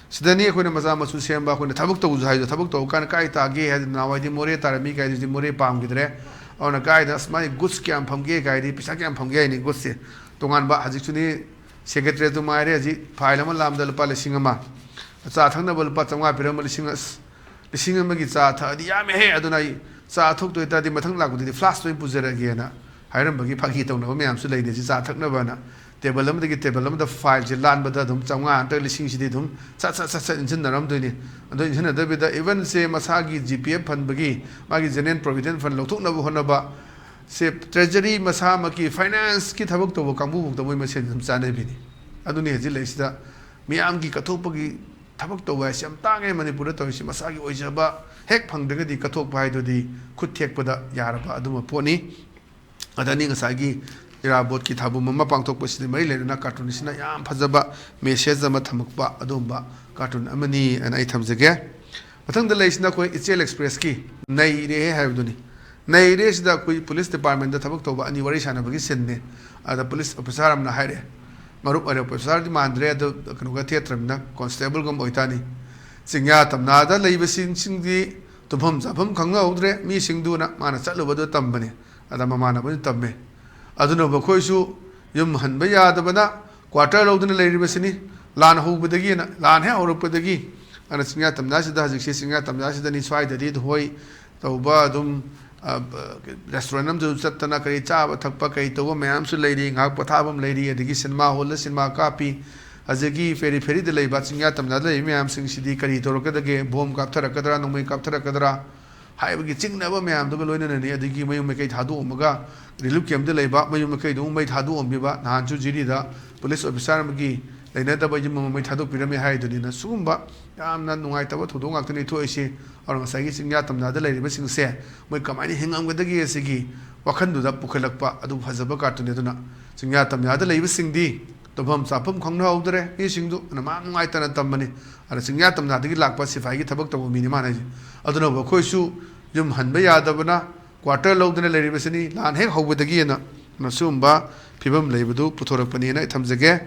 ꯁꯤꯗꯅꯤ ꯑꯩꯈꯣꯏꯅ ꯃꯆꯥ ꯃꯁꯨ ꯁꯦꯝꯕ, ꯑꯩꯈꯣꯏꯅ ꯊꯕꯛ ꯇꯧꯕꯁꯨ ꯍꯥꯏꯗꯣ, ꯊꯕꯛ ꯇꯧꯕ ꯀꯥꯟꯗ ꯀꯥꯏ ꯇꯥꯒꯦ ꯍꯥꯏꯗꯤ, ꯅꯍꯥꯟꯋꯥꯏꯗꯤ ꯃꯣꯔꯦ ꯇꯥꯔꯝꯃꯤ ꯀꯥꯏꯗꯨꯗꯤ ꯃꯣꯔꯦ ꯄꯥꯝꯈꯤꯗ꯭ꯔꯦ꯫ ꯑꯗꯨꯅ ꯀꯥꯏꯗ, "ꯑꯁ, ꯃꯥꯒꯤ goods ꯀꯌꯥꯝ ꯐꯪꯒꯦ?" ꯀꯥꯏꯗꯤ, ꯄꯩꯁꯥ ꯀꯌꯥꯝ ꯐꯪꯒꯦ ꯍꯥꯏꯅꯤ, goodsꯁꯦ꯫ ꯇꯣꯉꯥꯟꯕ ꯍꯧꯖꯤꯛꯁꯨꯅꯤ, ꯁꯦꯀ꯭ꯔꯦꯇꯔꯤꯌꯦꯠꯇꯨ ꯉꯥꯏꯔꯦ, ꯍꯧꯖꯤꯛ ꯐꯥꯏꯜ ꯑꯃ ꯂꯥꯝꯗ ꯂꯨꯄꯥ ꯂꯤꯁꯤꯡ ꯑꯃ, ꯑꯆꯥ ꯊꯛꯅꯕ ꯂꯨꯄꯥ ꯆꯥꯝꯃꯉꯥ ꯄꯤꯔꯝꯕ, ꯂꯤꯁꯤꯡ, ꯑꯁ, ꯂꯤꯁꯤꯡ ꯑꯃꯒꯤ ꯆꯥ ꯊꯛꯑꯗꯤ ꯌꯥꯝꯃꯦꯍꯦ, ꯑꯗꯨꯅ ꯑꯩ ꯆꯥ ꯊꯛꯇꯣꯏ ꯇꯥꯔꯗꯤ ꯃꯊꯪ ꯂꯥꯛꯄꯗꯗꯤ ꯐ꯭ꯂꯥꯁꯛꯇ ꯑꯣꯏꯅ ꯄꯨꯖꯔꯒꯦꯅ ꯍꯥꯏꯔꯝꯕꯒꯤ ꯐꯥꯒꯤ ꯇꯧꯅꯕ ꯃꯌꯥꯝꯁꯨ ꯂꯩꯅꯩ꯫ ꯁꯤ ꯆꯥ ꯊꯛꯅꯕꯅ ꯇꯦꯕꯜ ꯑꯃꯗꯒꯤ ꯇꯦꯕꯜ ꯑꯃꯗ ꯐꯥꯏꯜꯁꯦ ꯂꯥꯟꯕꯗ ꯑꯗꯨꯝ ꯆꯥꯝꯃꯉꯥ ꯅꯠꯇ꯭ꯔꯒ ꯂꯤꯁꯤꯡꯁꯤꯗꯤ ꯑꯗꯨꯝ ꯁꯠ ꯁꯠ ꯁꯠ ꯁꯠ ꯏꯟꯁꯤꯟꯅꯔꯝꯗꯣꯏꯅꯤ꯫ ꯑꯗꯣ ꯏꯟꯁꯤꯟꯅꯗꯕꯤꯗ even ꯁꯦ ꯃꯁꯥꯒꯤ G P F fund ꯒꯤ, ꯃꯥꯒꯤ general provident fund ꯂꯧꯊꯣꯛꯅꯕ ꯍꯣꯠꯅꯕ, ꯁꯦ ꯇ꯭ꯔꯦꯖꯔꯤ ꯃꯁꯥꯃꯛꯀꯤ ꯐꯥꯏꯅꯥꯟꯁꯀꯤ ꯊꯕꯛ ꯇꯧꯕ ꯀꯥꯡꯕꯨꯐꯥꯎꯗ ꯃꯣꯏ ꯃꯁꯦꯟ ꯑꯗꯨꯝ ꯆꯥꯟꯅꯕꯤꯅꯤ꯫ ꯑꯗꯨꯅꯤ ꯍꯧꯖꯤꯛ ꯂꯩꯁꯤꯗ ꯃꯤꯌꯥꯝꯒꯤ ꯀꯠꯊꯣꯛꯄꯒꯤ ꯊꯕꯛ ꯇꯧꯕ ꯍꯥꯏꯁꯤ ꯌꯥꯝ ꯇꯥꯡꯉꯦ ꯃꯅꯤꯄꯨꯔꯗ ꯇꯧꯔꯤꯁꯤ꯫ ꯃꯁꯥꯒꯤ ꯑꯣꯏꯖꯕ ꯍꯦꯛ ꯐꯪꯗ꯭ꯔꯒꯗꯤ ꯀꯠꯊꯣꯛꯄ ꯍꯥꯏꯗꯨꯗꯤ ꯈꯨꯠ ꯊꯦꯛꯄꯗ ꯌꯥꯔꯕ ꯑꯗꯨꯝꯕ ꯄꯣꯠꯅꯤ꯫ ꯑꯗꯅꯤ ꯉꯁꯥꯏꯒꯤ ꯏꯔꯥꯕꯣꯠꯀꯤ ꯊꯥꯕꯨꯝ ꯑꯃ ꯄꯥꯡꯊꯣꯛꯄꯁꯤꯗ ꯃꯔꯤ ꯂꯩꯅꯅ ꯀꯥꯔꯇꯨꯟꯁꯤꯅ ꯌꯥꯝ ꯐꯖꯕ ꯃꯦꯁꯦꯖ ꯑꯃ ꯊꯝꯃꯛꯄ ꯑꯗꯨꯒꯨꯝꯕ ꯀꯥꯔꯇꯨꯟ ꯑꯃꯅꯤ ꯍꯥꯏꯅ ꯑꯩ ꯊꯝꯖꯒꯦ꯫ ꯃꯊꯪꯗ ꯂꯩꯁꯤꯅ ꯑꯩꯈꯣꯏ ꯏꯆꯦꯜ ꯑꯦꯛꯁꯄ꯭ꯔꯦꯁꯀꯤ "ꯅꯩꯔꯦ" ꯍꯥꯏꯕꯗꯨꯅꯤ꯫ "ꯅꯩꯔꯦ" ꯁꯤꯗ ꯑꯩꯈꯣꯏ ꯄꯨꯂꯤꯁ ꯗꯤꯄꯥꯔꯠꯃꯦꯟꯗ ꯊꯕꯛ ꯇꯧꯕ ꯑꯅꯤ ꯋꯥꯔꯤ ꯁꯥꯟꯅꯕꯒꯤ ꯁꯤꯟꯅꯦ꯫ ꯑꯗ ꯄꯨꯂꯤꯁ ꯑꯣꯐꯤꯁꯥꯔ ꯑꯃꯅ ꯍꯥꯏꯔꯦ, ꯃꯔꯨꯞ ꯑꯣꯏꯔꯦ, ꯑꯣꯐꯤꯁꯥꯔꯗꯤ ꯃꯥꯟꯗ꯭ꯔꯦ, ꯑꯗꯣ ꯀꯩꯅꯣꯒ ꯊꯦꯠꯇ꯭ꯔꯕꯅꯤꯅ ꯀꯣꯟꯁꯇꯦꯕꯜꯒꯨꯝꯕ ꯑꯣꯏꯇꯥꯔꯅꯤ꯫ "ꯆꯤꯡꯌꯥ ꯇꯝꯅꯥꯗ ꯂꯩꯕꯁꯤꯡꯁꯤꯡꯗꯤ ꯇꯨꯝꯐꯝ ꯆꯥꯐꯝ ꯈꯪꯅꯍꯧꯗ꯭ꯔꯦ, ꯃꯤꯁꯤꯡꯗꯨꯅ", ꯃꯥꯅ ꯆꯠꯂꯨꯕꯗꯨ ꯇꯝꯕꯅꯦ꯫ ꯑꯗ ꯃꯃꯥꯟꯅꯕꯅ ꯇꯝꯃꯦ꯫ "ꯑꯗꯨꯅ ꯃꯈꯣꯏꯁꯨ ꯌꯨꯝ ꯍꯟꯕ ꯌꯥꯗꯕꯅ ꯀ꯭ꯋꯥꯇꯔ ꯂꯧꯗꯨꯅ ꯂꯩꯔꯤꯕꯁꯤꯅꯤ꯫ ꯂꯥꯟ ꯍꯧꯕꯗꯒꯤꯅ, ꯂꯥꯟ ꯍꯦꯛ ꯍꯧꯔꯛꯄꯗꯒꯤ ꯑꯗꯨꯅ ꯆꯤꯡꯌꯥ ꯇꯝꯌꯥꯁꯤꯗ, ꯍꯧꯖꯤꯛꯁꯦ ꯆꯤꯡꯌꯥ ꯇꯝꯌꯥꯁꯤꯗꯅꯤ꯫ ꯁ꯭ꯋꯥꯏꯗꯗꯤ ꯍꯣꯏ ꯇꯧꯕ ꯑꯗꯨꯝ, ꯑ, ꯔꯦꯁꯇꯨꯔꯦꯟ ꯑꯃꯗꯁꯨ ꯆꯠꯇꯅ ꯀꯔꯤ ꯆꯥꯕ ꯊꯛꯄ ꯀꯔꯤ ꯇꯧꯕ ꯃꯌꯥꯝꯁꯨ ꯂꯩꯔꯤ, ꯉꯥꯏꯍꯥꯛ ꯄꯣꯊꯥꯐꯝ ꯂꯩꯔꯤ, ꯑꯗꯒꯤ ꯁꯤꯅꯦꯃꯥ ꯍꯣꯜꯗ ꯁꯤꯅꯦꯃꯥ ꯀꯥꯞꯄꯤ꯫ ꯑꯗꯒꯤ ꯐꯦꯔꯤ ꯐꯦꯔꯤꯗ ꯂꯩꯕ ꯆꯤꯡꯌꯥ ꯇꯝꯌꯥꯗ ꯂꯩꯔꯤꯕ ꯃꯌꯥꯝꯁꯤꯡꯁꯤꯗꯤ ꯀꯔꯤ ꯇꯧꯔꯛꯀꯗꯒꯦ? ꯕꯣꯝ ꯀꯥꯞꯊꯔꯛꯀꯗ꯭ꯔꯥ, ꯅꯣꯡꯃꯩ ꯀꯥꯞꯊꯔꯛꯀꯗ꯭ꯔꯥ ꯍꯥꯏꯕꯒꯤ ꯆꯤꯡꯅꯕ ꯃꯌꯥꯝꯗꯨꯒ ꯂꯣꯏꯅꯅꯅꯤ꯫ ꯑꯗꯒꯤ ꯃꯌꯨꯝ ꯃꯀꯩ ꯊꯥꯗꯣꯛꯑꯝꯃꯒ ꯔꯤꯂꯤꯐ ꯀꯦꯝꯞꯇ ꯂꯩꯕ ꯃꯌꯨꯝ ꯃꯀꯩꯗꯨ ꯑꯃꯨꯛ ꯃꯩ ꯊꯥꯗꯣꯛꯑꯝꯕꯤꯕ꯫ ꯅꯍꯥꯟꯁꯨ ꯖꯤꯔꯤꯗ ꯄꯨꯂꯤꯁ ꯑꯣꯐꯤꯁꯥꯔ ꯑꯃꯒꯤ ꯂꯩꯅꯗꯕ ꯌꯨꯝ ꯑꯃ ꯃꯩ ꯊꯥꯗꯣꯛꯄꯤꯔꯝꯃꯦ ꯍꯥꯏꯗꯨꯅꯤꯅ꯫ ꯁꯤꯒꯨꯝꯕ ꯌꯥꯝꯅ ꯅꯨꯡꯉꯥꯏꯇꯕ ꯊꯧꯗꯣꯛ ꯉꯥꯛꯇꯅꯤ ꯊꯣꯛꯏꯁꯦ꯫ ꯑꯗꯨꯅ ꯉꯁꯥꯏꯒꯤ ꯆꯤꯡꯌꯥ ꯇꯝꯌꯥꯗ ꯂꯩꯔꯤꯕꯁꯤꯡꯁꯦ ꯃꯣꯏ ꯀꯃꯥꯏꯅ ꯍꯤꯡꯉꯝꯒꯗꯒꯦ ꯑꯁꯤꯒꯤ ꯋꯥꯈꯜꯗꯨꯗ ꯄꯨꯈꯠꯂꯛꯄ ꯑꯗꯨ ꯐꯖꯕ ꯀꯥꯔꯇꯨꯟꯅꯤ꯫ ꯑꯗꯨꯅ ꯆꯤꯡꯌꯥ ꯇꯝꯌꯥꯗ ꯂꯩꯕꯁꯤꯡꯗꯤ ꯇꯨꯝꯐꯝ ꯆꯥꯐꯝ ꯈꯪꯅꯍꯧꯗ꯭ꯔꯦ꯫ ꯃꯤꯁꯤꯡꯗꯨ ꯑꯗꯨꯅ ꯃꯥ ꯅꯨꯡꯉꯥꯏꯇꯅ ꯇꯝꯕꯅꯤ꯫ ꯑꯗ ꯆꯤꯡꯌꯥ ꯇꯝꯌꯥꯗꯒꯤ ꯂꯥꯛꯄ ꯁꯤꯐꯥꯏꯒꯤ ꯊꯕꯛ ꯇꯧꯕ ꯃꯤꯅꯤ ꯃꯥꯅ ꯍꯥꯏꯁꯦ꯫ ꯑꯗꯨꯅꯕꯨ ꯑꯩꯈꯣꯏꯁꯨ ꯌꯨꯝ ꯍꯟꯕ ꯌꯥꯗꯕꯅ ꯀ꯭ꯋꯥꯇꯔ ꯂꯧꯗꯨꯅ ꯂꯩꯔꯤꯕꯁꯤꯅꯤ꯫ ꯂꯥꯟ ꯍꯦꯛ ꯍꯧꯕꯗꯒꯤꯅ ꯃꯁꯤꯒꯨꯝꯕ ꯐꯤꯕꯝ ꯂꯩꯕꯗꯨ ꯄꯨꯊꯣꯔꯛꯄꯅꯦꯅ ꯑꯩ ꯊꯝꯖꯒꯦ꯫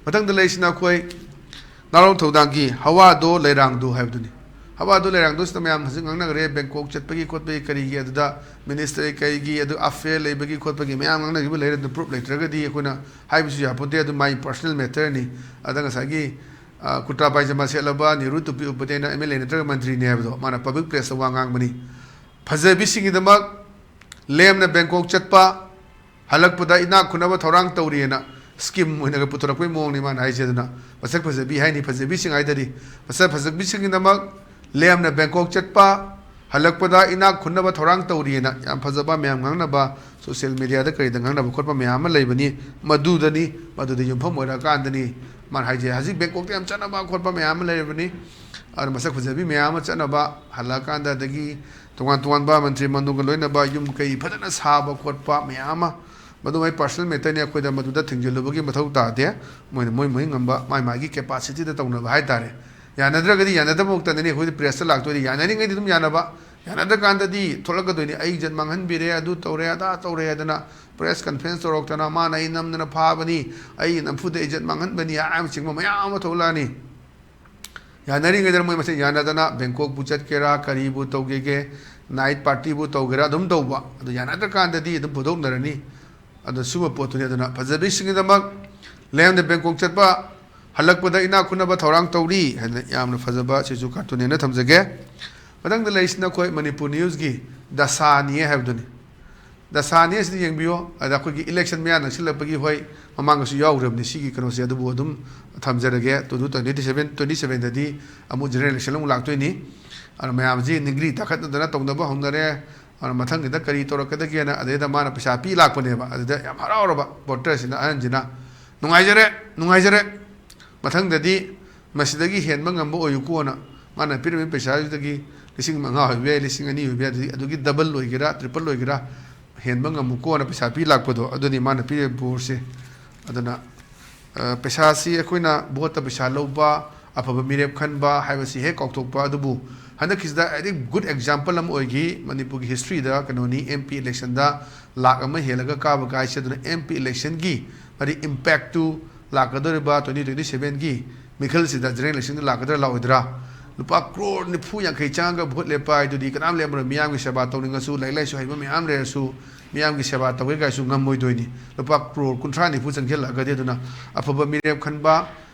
ꯃꯊꯪꯗ ꯂꯩꯔꯤꯁꯤꯅ ꯑꯩꯈꯣꯏ ꯅꯥꯔꯣꯡ ꯊꯧꯗꯥꯡꯒꯤ ꯍꯋꯥꯗꯣ ꯂꯩꯔꯥꯡꯗꯣ ꯍꯥꯏꯕꯗꯨꯅꯤ꯫ ꯍꯋꯥꯗꯣ ꯂꯩꯔꯥꯡꯗꯣ ꯁꯤꯗ ꯃꯌꯥꯝ ꯍꯧꯖꯤꯛ ꯉꯥꯡꯅꯈ꯭ꯔꯦ, ꯕꯦꯡꯀꯣꯛ ꯆꯠꯄꯒꯤ ꯈꯣꯠꯄꯒꯤ ꯀꯔꯤꯒꯤ꯫ ꯑꯗꯨꯗ ꯃꯤꯅꯤꯁꯇꯔ ꯀꯩꯒꯤ, ꯑꯗꯨ ꯑꯐꯦꯌꯔ ꯂꯩꯕꯒꯤ ꯈꯣꯠꯄꯒꯤ ꯃꯌꯥꯝ ꯉꯥꯡꯅꯈꯤꯕ ꯂꯩꯔꯦ꯫ ꯑꯗꯨ ꯄ꯭ꯔꯨꯐ ꯂꯩꯇ꯭ꯔꯒꯗꯤ ꯑꯩꯈꯣꯏꯅ ꯍꯥꯏꯕꯁꯨ ꯌꯥꯄꯣꯟꯇꯦ, ꯑꯗꯨ ꯃꯥꯒꯤ ꯄꯔꯁꯅꯦꯜ ꯃꯦꯇꯔꯅꯤ꯫ ꯑꯗ ꯉꯁꯥꯏꯒꯤ, ꯑ, ꯀꯨꯔꯇꯥ ꯄꯥꯏꯖꯃꯥ ꯁꯦꯠꯂꯕ, ꯅꯦꯍꯔꯨ ꯇꯨꯄꯤ ꯎꯞꯄꯗꯤ ꯑꯩꯅ ꯑꯦꯝ ꯑꯦꯜ ꯑꯦ ꯅꯠꯇ꯭ꯔꯒ ꯃꯟꯇ꯭ꯔꯤꯅꯦ ꯍꯥꯏꯕꯗꯣ ꯃꯥꯅ ꯄꯕ꯭ꯂꯤꯛ ꯄ꯭ꯂꯦꯁꯇ ꯋꯥ ꯉꯥꯡꯕꯅꯤ꯫ ꯐꯖꯕꯤꯁꯤꯡꯒꯤꯗꯃꯛ ꯂꯦꯝꯅ ꯕꯦꯡꯀꯣꯛ ꯆꯠꯄ, ꯍꯜꯂꯛꯄꯗ ꯏꯅꯥꯛ ꯈꯨꯟꯅꯕ ꯊꯧꯔꯥꯡ ꯇꯧꯔꯤꯑꯅ ꯁ꯭ꯀꯤꯝ ꯑꯣꯏꯅꯒ ꯄꯨꯊꯣꯔꯛꯄꯒꯤ ꯃꯑꯣꯡꯅꯤ ꯃꯥꯅ ꯍꯥꯏꯁꯦ꯫ ꯑꯗꯨꯅ ꯃꯁꯛ ꯐꯖꯕꯤ ꯍꯥꯏꯅꯤ, ꯐꯖꯕꯤꯁꯤꯡ ꯍꯥꯏꯗꯗꯤ꯫ ꯃꯁꯛ ꯐꯖꯕꯤꯁꯤꯡꯒꯤꯗꯃꯛ ꯂꯦꯝꯅ ꯕꯦꯡꯀꯣꯛ ꯆꯠꯄ, ꯍꯜꯂꯛꯄꯗ ꯏꯅꯥꯛ ꯈꯨꯟꯅꯕ ꯊꯧꯔꯥꯡ ꯇꯧꯔꯤꯑꯅ ꯌꯥꯝ ꯐꯖꯕ, ꯃꯌꯥꯝ ꯉꯥꯡꯅꯕ, ꯁꯣꯁꯤꯌꯦꯜ ꯃꯤꯗꯤꯌꯥꯗ ꯀꯔꯤꯗ ꯉꯥꯡꯅꯕ ꯈꯣꯠꯄ ꯃꯌꯥꯝ ꯑꯃ ꯂꯩꯕꯅꯤ꯫ ꯃꯗꯨꯗꯅꯤ, ꯃꯗꯨꯗ ꯌꯨꯝꯐꯝ ꯑꯣꯏꯔꯛꯑꯀꯥꯟꯗꯅꯤ ꯃꯥꯅ ꯍꯥꯏꯁꯦ꯫ ꯍꯧꯖꯤꯛ ꯕꯦꯡꯀꯣꯛꯇ ꯌꯥꯝ ꯆꯠꯅꯕ ꯈꯣꯠꯄ ꯃꯌꯥꯝ ꯑꯃ ꯂꯩꯔꯕꯅꯤ꯫ ꯑꯗꯨꯅ ꯃꯁꯛ ꯐꯖꯕꯤ ꯃꯌꯥꯝ ꯑꯃ ꯆꯠꯅꯕ, ꯍꯜꯂꯛꯑꯀꯥꯟꯗ ꯑꯗꯒꯤ ꯇꯣꯉꯥꯟ ꯇꯣꯉꯥꯟꯕ ꯃꯟꯇ꯭ꯔꯤ ꯃꯟꯗꯜꯒ ꯂꯣꯏꯅꯕ ꯌꯨꯝ ꯀꯩ ꯐꯖꯅ ꯁꯥꯕ ꯈꯣꯠꯄ ꯃꯌꯥꯝ ꯑꯃ, ꯃꯗꯨ ꯃꯥꯏ ꯄꯔꯁꯅꯦꯜ ꯃꯦꯇꯔꯅꯤ꯫ ꯑꯩꯈꯣꯏꯗ ꯃꯗꯨꯗ ꯊꯤꯡꯖꯤꯜꯂꯨꯕꯒꯤ ꯃꯊꯧ ꯇꯥꯗꯦ꯫ ꯃꯣꯏꯅ ꯃꯣꯏ ꯃꯣꯏ ꯉꯝꯕ, ꯃꯥꯏ ꯃꯥꯒꯤ ꯀꯦꯄꯥꯁꯤꯇꯤꯗ ꯇꯧꯅꯕ ꯍꯥꯏꯇꯥꯔꯦ꯫ ꯌꯥꯅꯗ꯭ꯔꯒꯗꯤ ꯌꯥꯅꯗꯕ ꯃꯛꯇꯗꯅꯤ ꯑꯩꯈꯣꯏꯗ ꯄ꯭ꯔꯦꯁꯇ ꯂꯥꯛꯇꯣꯏꯅꯤ꯫ ꯌꯥꯅꯔꯤꯉꯩꯗꯤ ꯑꯗꯨꯝ ꯌꯥꯅꯕ, ꯌꯥꯅꯗ꯭ꯔꯀꯥꯟꯗꯗꯤ ꯊꯣꯛꯂꯛꯀꯗꯣꯏꯅꯤ꯫ ꯑꯩ ꯏꯖꯠ ꯃꯥꯡꯍꯟꯕꯤꯔꯦ, ꯑꯗꯨ ꯇꯧꯔꯦ, ꯑꯗꯥ ꯇꯧꯔꯦ ꯍꯥꯏꯗꯅ ꯄ꯭ꯔꯦꯁ ꯀꯟꯐꯔꯦꯟꯁ ꯇꯧꯔꯛꯇꯅ, ꯃꯥꯅ ꯑꯩ ꯅꯝꯗꯅ ꯐꯥꯕꯅꯤ, ꯑꯩꯒꯤ ꯅꯝꯐꯨꯗ ꯏꯖꯠ ꯃꯥꯡꯍꯟꯕꯅꯤ ꯍꯥꯏꯕꯅꯆꯤꯡꯕ ꯃꯌꯥꯝ ꯑꯃ ꯊꯣꯛꯂꯛꯑꯅꯤ꯫ ꯌꯥꯅꯔꯤꯉꯩꯗ ꯃꯣꯏ ꯃꯁꯦꯟ ꯌꯥꯅꯗꯅ ꯕꯦꯡꯀꯣꯛꯄꯨ ꯆꯠꯀꯦꯔꯥ, ꯀꯔꯤꯕꯨ ꯇꯧꯒꯦꯒꯦ, ꯅꯥꯏꯠ ꯄꯥꯔꯇꯤꯕꯨ ꯇꯧꯒꯦꯔꯥ, ꯑꯗꯨꯝ ꯇꯧꯕ꯫ ꯑꯗꯨ ꯌꯥꯅꯗ꯭ꯔꯀꯥꯟꯗꯗꯤ ꯑꯗꯨꯝ ꯐꯨꯗꯣꯛꯅꯔꯅꯤ꯫ ꯑꯗꯣ ꯁꯨꯝꯕ ꯄꯣꯠꯇꯨꯅꯤ꯫ ꯑꯗꯨꯅ ꯐꯖꯕꯤꯁꯤꯡꯒꯤꯗꯃꯛ ꯂꯩꯔꯝꯗ ꯕꯦꯡꯀꯣꯛ ꯆꯠꯄ, ꯍꯜꯂꯛꯄꯗ ꯏꯅꯥꯛ ꯈꯨꯟꯅꯕ ꯊꯧꯔꯥꯡ ꯇꯧꯔꯤ ꯍꯥꯏꯅ ꯌꯥꯝꯅ ꯐꯖꯕ ꯁꯤꯁꯨ ꯀꯥꯔꯇꯨꯟꯅꯦꯅ ꯊꯝꯖꯒꯦ꯫ ꯃꯊꯪꯗ ꯂꯩꯔꯤꯁꯤꯅ ꯑꯩꯈꯣꯏ ꯃꯅꯤꯄꯨꯔ ꯅ꯭ꯌꯨꯁꯀꯤ ꯗꯁꯥꯅꯤ ꯍꯥꯏꯕꯗꯨꯅꯤ꯫ ꯗꯁꯥꯅꯤ ꯑꯁꯤꯗ ꯌꯦꯡꯕꯤꯌꯣ꯫ ꯑꯗ ꯑꯩꯈꯣꯏꯒꯤ ꯏꯂꯦꯛꯁꯟ ꯃꯌꯥ ꯅꯛꯁꯤꯜꯂꯛꯄꯒꯤ, ꯍꯣꯏ, ꯃꯃꯥꯡꯗꯁꯨ ꯌꯥꯎꯈ꯭ꯔꯕꯅꯤ ꯁꯤꯒꯤ ꯀꯩꯅꯣꯁꯦ, ꯑꯗꯨꯕꯨ ꯑꯗꯨꯝ ꯊꯝꯖꯔꯒꯦ꯫ ꯇꯨ ꯇ꯭ꯋꯦꯟꯇꯤ ꯁꯚꯦꯟ, ꯇ꯭ꯋꯦꯟꯇꯤ ꯁꯚꯦꯟꯗꯗꯤ ꯑꯃꯨꯛ ꯖꯦꯅꯔꯦꯜ ꯏꯂꯦꯛꯁꯟ ꯑꯃꯨꯛ ꯂꯥꯛꯇꯣꯏꯅꯤ꯫ ꯑꯗꯨꯅ ꯃꯌꯥꯝꯁꯤ ꯅꯤꯡꯒ꯭ꯔꯤ ꯇꯥꯈꯠꯅꯗꯅ ꯇꯧꯅꯕ ꯍꯧꯅꯔꯦ꯫ ꯑꯗꯨꯅ ꯃꯊꯪꯒꯤꯗ ꯀꯔꯤ ꯇꯧꯔꯛꯀꯗꯒꯦꯅ ꯑꯗꯩꯗ ꯃꯥꯅ ꯄꯩꯁꯥ ꯄꯤ ꯂꯥꯛꯄꯅꯦꯕ꯫ ꯑꯗꯨꯗ ꯌꯥꯝ ꯍꯔꯥꯎꯔꯕ ꯚꯣꯇꯔꯁꯤꯅ, ꯑꯍꯟꯁꯤꯅ, "ꯅꯨꯡꯉꯥꯏꯖꯔꯦ, ꯅꯨꯡꯉꯥꯏꯖꯔꯦ꯫ ꯃꯊꯪꯗꯗꯤ ꯃꯁꯤꯗꯒꯤ ꯍꯦꯟꯕ ꯉꯝꯕ ꯑꯣꯏꯌꯨꯀꯣꯅ ꯃꯥꯅ ꯄꯤꯔꯝꯃꯤꯕ ꯄꯩꯁꯥꯗꯨꯗꯒꯤ ꯂꯤꯁꯤꯡ ꯃꯉꯥ ꯑꯣꯏꯕ ꯌꯥꯏ, ꯂꯤꯁꯤꯡ ꯑꯅꯤ ꯑꯣꯏꯕ ꯌꯥꯏ, ꯑꯗꯨꯗꯒꯤ ꯑꯗꯨꯒꯤ ꯗꯕꯜ ꯑꯣꯏꯒꯦꯔꯥ, ꯇ꯭ꯔꯤꯄꯜ ꯑꯣꯏꯒꯦꯔꯥ, ꯍꯦꯟꯕ ꯉꯝꯃꯨꯀꯣꯅ ꯄꯩꯁꯥ ꯄꯤ ꯂꯥꯛꯄꯗꯣ, ꯑꯗꯨꯅꯤ ꯃꯥꯅ ꯄꯤꯔꯤꯕ ꯕꯣꯔꯁꯦ"꯫ ꯑꯗꯨꯅ, ꯑ, ꯄꯩꯁꯥꯁꯤ ꯑꯩꯈꯣꯏꯅ ꯚꯣꯠꯇ ꯄꯩꯁꯥ ꯂꯧꯕ, ꯑꯐꯕ ꯃꯤꯔꯦꯞ ꯈꯟꯕ ꯍꯥꯏꯕꯁꯤ ꯍꯦꯛ ꯀꯥꯎꯊꯣꯛꯄ꯫ ꯑꯗꯨꯕꯨ ꯍꯟꯗꯛꯀꯤꯁꯤꯗ ꯑꯩꯗꯤ ꯒꯨꯗ ꯑꯦꯛꯖꯥꯝꯄꯜ ꯑꯃ ꯑꯣꯏꯈꯤ꯫ ꯃꯅꯤꯄꯨꯔꯒꯤ ꯍꯤꯁꯇ꯭ꯔꯤꯗ ꯀꯩꯅꯣꯅꯤ, ꯑꯦꯝ ꯄꯤ ꯏꯂꯦꯛꯁꯟꯗ ꯂꯥꯛ ꯑꯃ ꯍꯦꯜꯂꯒ ꯀꯥꯕ ꯀꯥꯏꯁꯦ꯫ ꯑꯗꯨꯅ ꯑꯦꯝ ꯄꯤ ꯏꯂꯦꯛꯁꯟꯒꯤ ꯃꯔꯤ ꯏꯝꯄꯦꯛꯇꯨ ꯂꯥꯛꯀꯗꯧꯔꯤꯕ ꯇ꯭ꯋꯦꯟꯇꯤ ꯇ꯭ꯋꯦꯟꯇꯤ ꯁꯚꯦꯟꯒꯤ ꯃꯤꯈꯜꯁꯤꯗ ꯖꯦꯅꯔꯦꯜ ꯏꯂꯦꯛꯁꯟꯗ ꯂꯥꯛꯀꯗ꯭ꯔꯥ ꯂꯥꯛꯑꯣꯏꯗ꯭ꯔꯥ? ꯂꯨꯄꯥ ꯀ꯭ꯔꯣꯔ ꯅꯤꯐꯨ ꯌꯥꯡꯈꯩ ꯆꯪꯉꯒ ꯚꯣꯠ ꯂꯦꯞꯄ ꯍꯥꯏꯗꯨꯗꯤ ꯀꯅꯥꯝ ꯂꯦꯞꯄꯔꯣꯏ꯫ ꯃꯤꯌꯥꯝꯒꯤ ꯁꯦꯕꯥ ꯇꯧꯅꯤꯡꯉꯁꯨ, ꯂꯥꯏꯔꯤꯛ ꯂꯥꯏꯁꯨ ꯍꯩꯕ ꯃꯌꯥꯝ ꯂꯩꯔꯁꯨ, ꯃꯤꯌꯥꯝꯒꯤ ꯁꯦꯕꯥ ꯇꯧꯒꯦ ꯀꯥꯏꯁꯨ ꯉꯝꯃꯣꯏꯗꯣꯏꯅꯤ꯫ ꯂꯨꯄꯥ ꯀ꯭ꯔꯣꯔ ꯀꯨꯟꯊ꯭ꯔꯥ ꯅꯤꯐꯨ ꯆꯪꯁꯤꯜꯂꯛꯑꯒꯗꯤ꯫ ꯑꯗꯨꯅ ꯑꯐꯕ ꯃꯤꯔꯦꯞ ꯈꯟꯕ,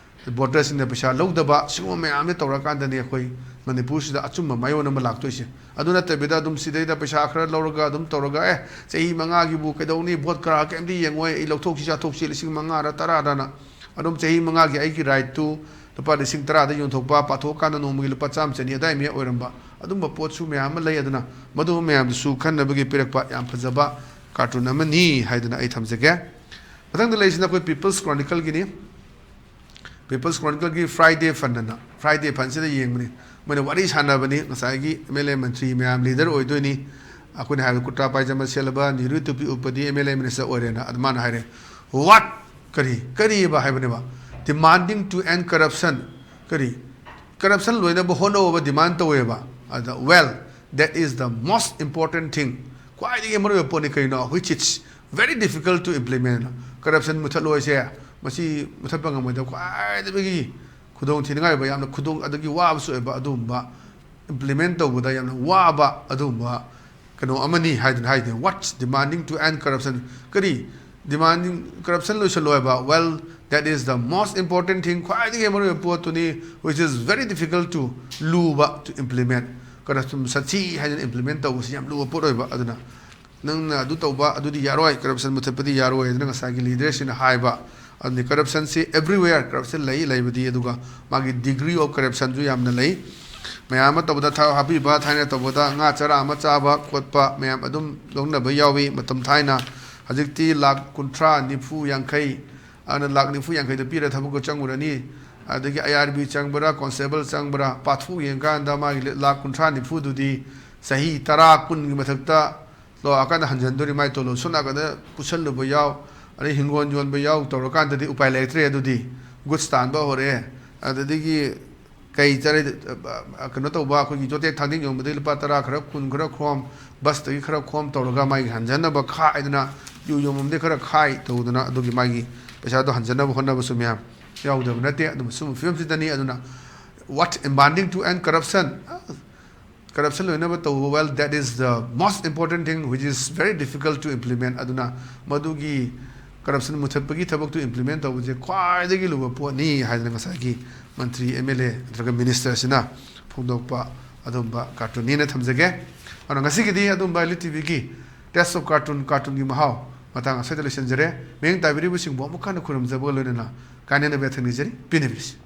ꯚꯣꯇꯔꯁꯤꯡꯅ ꯄꯩꯁꯥ ꯂꯧꯗꯕ, ꯁꯤꯒꯨꯝꯕ ꯃꯌꯥꯝꯁꯦ ꯇꯧꯔꯀꯥꯟꯗꯅꯤ ꯑꯩꯈꯣꯏ ꯃꯅꯤꯄꯨꯔꯁꯤꯗ ꯑꯆꯨꯝꯕ ꯃꯥꯏꯑꯣꯟ ꯑꯃ ꯂꯥꯛꯇꯣꯏꯁꯦ꯫ ꯑꯗꯨ ꯅꯠꯇꯕꯤꯗ ꯑꯗꯨꯝ ꯁꯤꯗꯩꯗ ꯄꯩꯁꯥ ꯈꯔ ꯂꯧꯔꯒ ꯑꯗꯨꯝ ꯇꯧꯔꯒ, "ꯑꯦ, ꯆꯍꯤ ꯃꯉꯥꯒꯤꯕꯨ ꯀꯩꯗꯧꯅꯤ? ꯚꯣꯠ ꯀꯔꯥ ꯀꯩꯝꯇ ꯌꯦꯡꯉꯣꯏ, ꯑꯩ ꯂꯧꯊꯣꯛꯁꯤ ꯆꯥꯊꯣꯛꯁꯤ, ꯂꯤꯁꯤꯡ ꯃꯉꯥꯔ ꯇꯔꯥꯔꯅ ꯑꯗꯨꯝ ꯆꯍꯤ ꯃꯉꯥꯒꯤ ꯑꯩꯒꯤ ꯔꯥꯏꯠꯇꯨ ꯂꯨꯄꯥ ꯂꯤꯁꯤꯡ ꯇꯔꯥꯗ ꯌꯣꯟꯊꯣꯛꯄ, ꯄꯥꯊꯣꯛꯑꯀꯥꯟꯗ ꯅꯣꯡꯃꯒꯤ ꯂꯨꯄꯥ ꯆꯥꯝꯃ ꯆꯅꯤ ꯑꯗꯥꯏ ꯃꯌꯥ ꯑꯣꯏꯔꯝꯕ, ꯑꯗꯨꯝꯕ ꯄꯣꯠꯁꯨ ꯃꯌꯥꯝ ꯑꯃ ꯂꯩ"꯫ ꯑꯗꯨꯅ ꯃꯗꯨ ꯃꯌꯥꯝꯗꯨꯁꯨ ꯈꯟꯅꯕꯒꯤ ꯄꯤꯔꯛꯄ ꯌꯥꯝ ꯐꯖꯕ ꯀꯥꯔꯇꯨꯟ ꯑꯃꯅꯤ ꯍꯥꯏꯗꯨꯅ ꯑꯩ ꯊꯝꯖꯒꯦ꯫ ꯃꯊꯪꯗ ꯂꯩꯔꯤꯁꯤꯅ ꯑꯩꯈꯣꯏ ꯄꯤꯄꯜꯁ ꯀ꯭ꯔꯣꯅꯤꯀꯜꯒꯤꯅꯤ꯫ ꯄꯤꯄꯜꯁ ꯀ꯭ꯔꯣꯅꯤꯀꯜꯒꯤ ꯐ꯭ꯔꯥꯏꯗꯦ ꯐꯟ ꯑꯅ, ꯐ꯭ꯔꯥꯏꯗꯦ ꯐꯟꯁꯤꯗ ꯌꯦꯡꯕꯅꯤ꯫ ꯃꯣꯏꯅ ꯋꯥꯔꯤ ꯁꯥꯟꯅꯕꯅꯤ, ꯉꯁꯥꯏꯒꯤ ꯑꯦꯝ ꯑꯦꯜ ꯑꯦ ꯃꯟꯇ꯭ꯔꯤ ꯃꯌꯥꯝ ꯂꯤꯗꯔ ꯑꯣꯏꯗꯣꯏꯅꯤ꯫ ꯑꯩꯈꯣꯏꯅ ꯍꯥꯏꯕ ꯀꯨꯔꯇꯥ ꯄꯥꯏꯖꯃ ꯁꯦꯠꯂꯕ, ꯅꯦꯍꯔꯨ ꯇꯨꯄꯤ ꯎꯞꯄꯗꯤ ꯑꯦꯝ ꯑꯦꯜ ꯑꯦ ꯃꯤꯅꯤꯁꯇꯔ ꯑꯣꯏꯔꯦꯅ꯫ ꯑꯗꯨ ꯃꯥꯅ ꯍꯥꯏꯔꯦ, "What? ꯀꯔꯤ? ꯀꯔꯤꯕ?" ꯍꯥꯏꯕꯅꯦꯕ꯫ "Demanding to end corruption." ꯀꯔꯤ? ꯀꯔꯞꯁꯟ ꯂꯣꯏꯅꯕ ꯍꯣꯠꯅꯧꯕ ꯗꯤꯃꯥꯟ ꯇꯧꯋꯦꯕ꯫ ꯑꯗ, "Well, that is the most important thing." ꯈ꯭ꯋꯥꯏꯗꯒꯤ ꯃꯔꯨꯑꯣꯏꯕ ꯄꯣꯠꯅꯤ ꯀꯩꯅꯣ? "Which is very difficult to implement." Corruption ꯃꯨꯊꯠꯂꯣꯏꯁꯦ, ꯃꯁꯤ ꯃꯨꯊꯠꯄ ꯉꯝꯃꯣꯏꯗꯕ ꯈ꯭ꯋꯥꯏꯗꯒꯤ ꯈꯨꯗꯣꯡ ꯊꯤꯅꯤꯡꯉꯥꯏ ꯑꯣꯏꯕ, ꯌꯥꯝꯅ ꯈꯨꯗꯣꯡ, ꯑꯗꯒꯤ ꯋꯥꯕꯁꯨ ꯑꯣꯏꯕ ꯑꯗꯨꯒꯨꯝꯕ, ꯏꯝꯄ꯭ꯂꯤꯃꯦꯟ ꯇꯧꯕꯗ ꯌꯥꯝꯅ ꯋꯥꯕ ꯑꯗꯨꯒꯨꯝꯕ ꯀꯩꯅꯣ ꯑꯃꯅꯤ ꯍꯥꯏꯗꯅ ꯍꯥꯏꯗꯦ꯫ "What's demanding to end corruption?" ꯀꯔꯤ? Demanding corruption ꯂꯣꯏꯁꯤꯜꯂꯣ ꯍꯥꯏꯕ, well, that is the most important thing, ꯈ꯭ꯋꯥꯏꯗꯒꯤ ꯃꯔꯨꯑꯣꯏꯕ ꯄꯣꯠꯇꯨꯅꯤ, which is very difficult to, ꯂꯨꯕ to implement꯫ Corruption ꯁꯥꯊꯤ ꯍꯥꯏꯗꯅ implement ꯇꯧꯕꯁꯤ ꯌꯥꯝ ꯂꯨꯕ ꯄꯣꯠ ꯑꯣꯏꯕ꯫ ꯑꯗꯨꯅ ꯅꯪꯅ ꯑꯗꯨ ꯇꯧꯕ, ꯑꯗꯨꯗꯤ ꯌꯥꯔꯣꯏ, corruption ꯃꯨꯊꯠꯄꯗꯤ ꯌꯥꯔꯣꯏ ꯍꯥꯏꯗꯅ ꯉꯁꯥꯏꯒꯤ leaderꯁꯤꯡꯅ ꯍꯥꯏꯕ꯫ ꯑꯗꯨꯅꯤ, corruptionꯁꯤ everywhere, corruption ꯂꯩ, ꯂꯩꯕꯗꯤ, ꯑꯗꯨꯒ ꯃꯥꯒꯤ degree of corruptionꯁꯨ ꯌꯥꯝꯅ ꯂꯩ꯫ ꯃꯌꯥꯝ ꯑꯃ ꯇꯧꯕꯗ ꯊꯥꯎ ꯍꯥꯞꯄꯤꯕ, ꯊꯥꯏꯅ ꯇꯧꯕꯗ ꯉꯥ ꯆꯔꯥ ꯑꯃ ꯆꯥꯕ ꯈꯣꯠꯄ ꯃꯌꯥꯝ ꯑꯗꯨꯝ ꯂꯧꯅꯕ ꯌꯥꯎꯏ꯫ ꯃꯇꯝ ꯊꯥꯏꯅ, ꯍꯧꯖꯤꯛꯇꯤ ꯂꯥꯈ ꯀꯨꯟꯊ꯭ꯔꯥ, ꯅꯤꯐꯨ, ꯌꯥꯡꯈꯩ, ꯑꯗꯨꯅ ꯂꯥꯈ ꯅꯤꯐꯨ ꯌꯥꯡꯈꯩꯗꯣ ꯄꯤꯔ ꯊꯕꯛꯀ ꯆꯪꯉꯨꯔꯅꯤ꯫ ꯑꯗꯒꯤ IRB ꯆꯪꯕ꯭ꯔꯥ, constable ꯆꯪꯕ꯭ꯔꯥ, ꯄꯥꯊꯣꯛ ꯌꯦꯡꯀꯥꯟꯗ ꯃꯥꯒꯤ ꯂꯥꯈ ꯀꯨꯟꯊ꯭ꯔꯥ ꯅꯤꯐꯨꯗꯨꯗꯤ ꯆꯍꯤ ꯇꯔꯥ, ꯀꯨꯟꯒꯤ ꯃꯊꯛꯇ ꯂꯣ ꯑꯥꯀꯥꯟꯗ ꯍꯟꯖꯟꯗꯣꯔꯤ꯫ ꯃꯥꯏ ꯇꯣꯂꯣꯞ ꯁꯣꯝ ꯅꯥꯀꯟꯗ ꯄꯨꯁꯜꯂꯨꯕ ꯌꯥꯎ, ꯑꯗꯩ ꯍꯤꯡꯒꯣꯜ ꯌꯣꯟꯕ ꯌꯥꯎ ꯇꯧꯔꯀꯥꯟꯗꯗꯤ ꯎꯄꯥꯏ ꯂꯩꯔꯛꯇ꯭ꯔꯦ꯫ ꯑꯗꯨꯗꯤ goods ꯇꯥꯟꯕ ꯍꯧꯔꯛꯑꯦ꯫ ꯑꯗꯨꯗꯒꯤ ꯀꯩ ꯆꯥꯔꯦ, ꯀꯩꯅꯣ ꯇꯧꯕ, ꯑꯩꯈꯣꯏꯒꯤ ꯆꯣꯊꯦ ꯊꯥꯡꯖꯤꯡ ꯌꯣꯟꯕꯗꯒꯤ ꯂꯨꯄꯥ ꯇꯔꯥ ꯈꯔ, ꯀꯨꯟ ꯈꯔ ꯈꯣꯝ, busꯇꯒꯤ ꯈꯔ ꯈꯣꯝ ꯇꯧꯔꯒ ꯃꯥꯒꯤ ꯍꯟꯖꯅꯕ ꯈꯥꯏꯗꯅ, ꯌꯨ ꯌꯣꯟꯐꯝꯗꯒꯤ ꯈꯔ ꯈꯥꯏ ꯇꯧꯗꯅ ꯑꯗꯨꯒꯤ ꯃꯥꯒꯤ ꯄꯩꯁꯥꯗꯣ ꯍꯟꯖꯅꯕ ꯍꯣꯠꯅꯕꯁꯨ ꯃꯌꯥꯝ ꯌꯥꯎꯗꯕ ꯅꯠꯇꯦ꯫ ꯑꯗꯨꯝꯕ ꯁꯨꯝꯕ ꯐꯤꯕꯝꯁꯤꯗꯅꯤ꯫ ꯑꯗꯨꯅ what demanding to end corruption, corruption ꯂꯣꯏꯅꯕ ꯇꯧꯕ, well, that is the most important thing, which is very difficult to implement꯫ ꯑꯗꯨꯅ ꯃꯗꯨꯒꯤ corruption ꯃꯨꯊꯠꯄꯒꯤ ꯊꯕꯛꯇꯨ implement ꯇꯧꯕꯁꯦ ꯈ꯭ꯋꯥꯏꯗꯒꯤ ꯂꯨꯕ ꯄꯣꯠꯅꯤ ꯍꯥꯏꯗꯅ ꯉꯁꯥꯏꯒꯤ ꯃꯟꯇ꯭ꯔꯤ, MLA ꯅꯠꯇ꯭ꯔꯒ ministerꯁꯤꯅ ꯐꯣꯡꯗꯣꯛꯄ ꯑꯗꯨꯝꯕ cartoonꯅꯦꯅ ꯊꯝꯖꯒꯦ꯫ ꯑꯗꯨꯅ ꯉꯁꯤꯒꯤꯗꯤ ꯑꯗꯨꯝꯕ LTVꯒꯤ Taste of Cartoon, cartoonꯒꯤ ꯃꯍꯥꯎ ꯃꯇꯥꯡ ꯑꯁꯤꯗ ꯂꯣꯏꯁꯤꯟꯖꯔꯦ꯫ ꯃꯤꯠꯌꯦꯡ ꯇꯥꯕꯤꯔꯤꯕꯁꯤꯡꯕꯨ ꯑꯃꯨꯛ ꯍꯟꯅ ꯈꯨꯔꯨꯝꯖꯕꯒ ꯂꯣꯏꯅꯅ ꯀꯥꯏꯅꯅꯕ ꯌꯥꯊꯪ ꯅꯤꯖꯔꯤ꯫ ꯄꯦꯟꯅꯕꯤꯔꯁꯤ꯫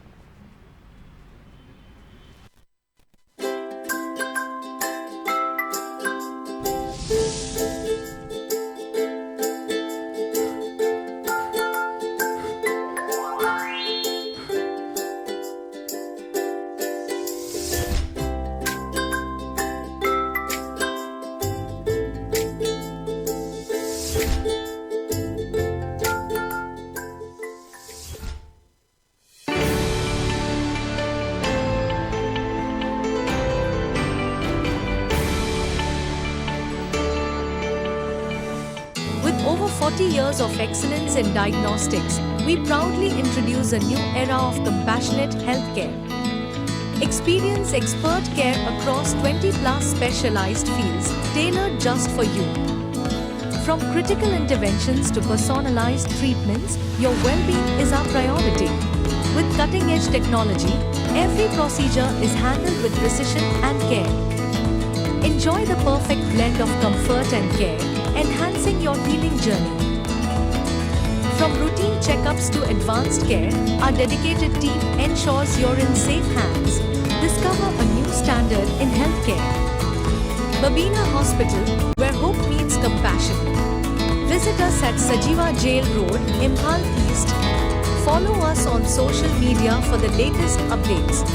With over forty years of excellence in diagnostics, we proudly introduce a new era of compassionate healthcare. Experience expert care across twenty plus specialized fields tailored just for you. From critical interventions to personalized treatments, your well-being is our priority. With cutting-edge technology, every procedure is handled with precision and care. Enjoy the perfect blend of comfort and care, enhancing your healing journey. From routine checkups to advanced care, our dedicated team ensures you're in safe hands. Discover a new standard in healthcare. Babina Hospital, where hope meets compassion. Visit us at Sajiwa Jail Road, Imphal East. Follow us on social media for the latest updates.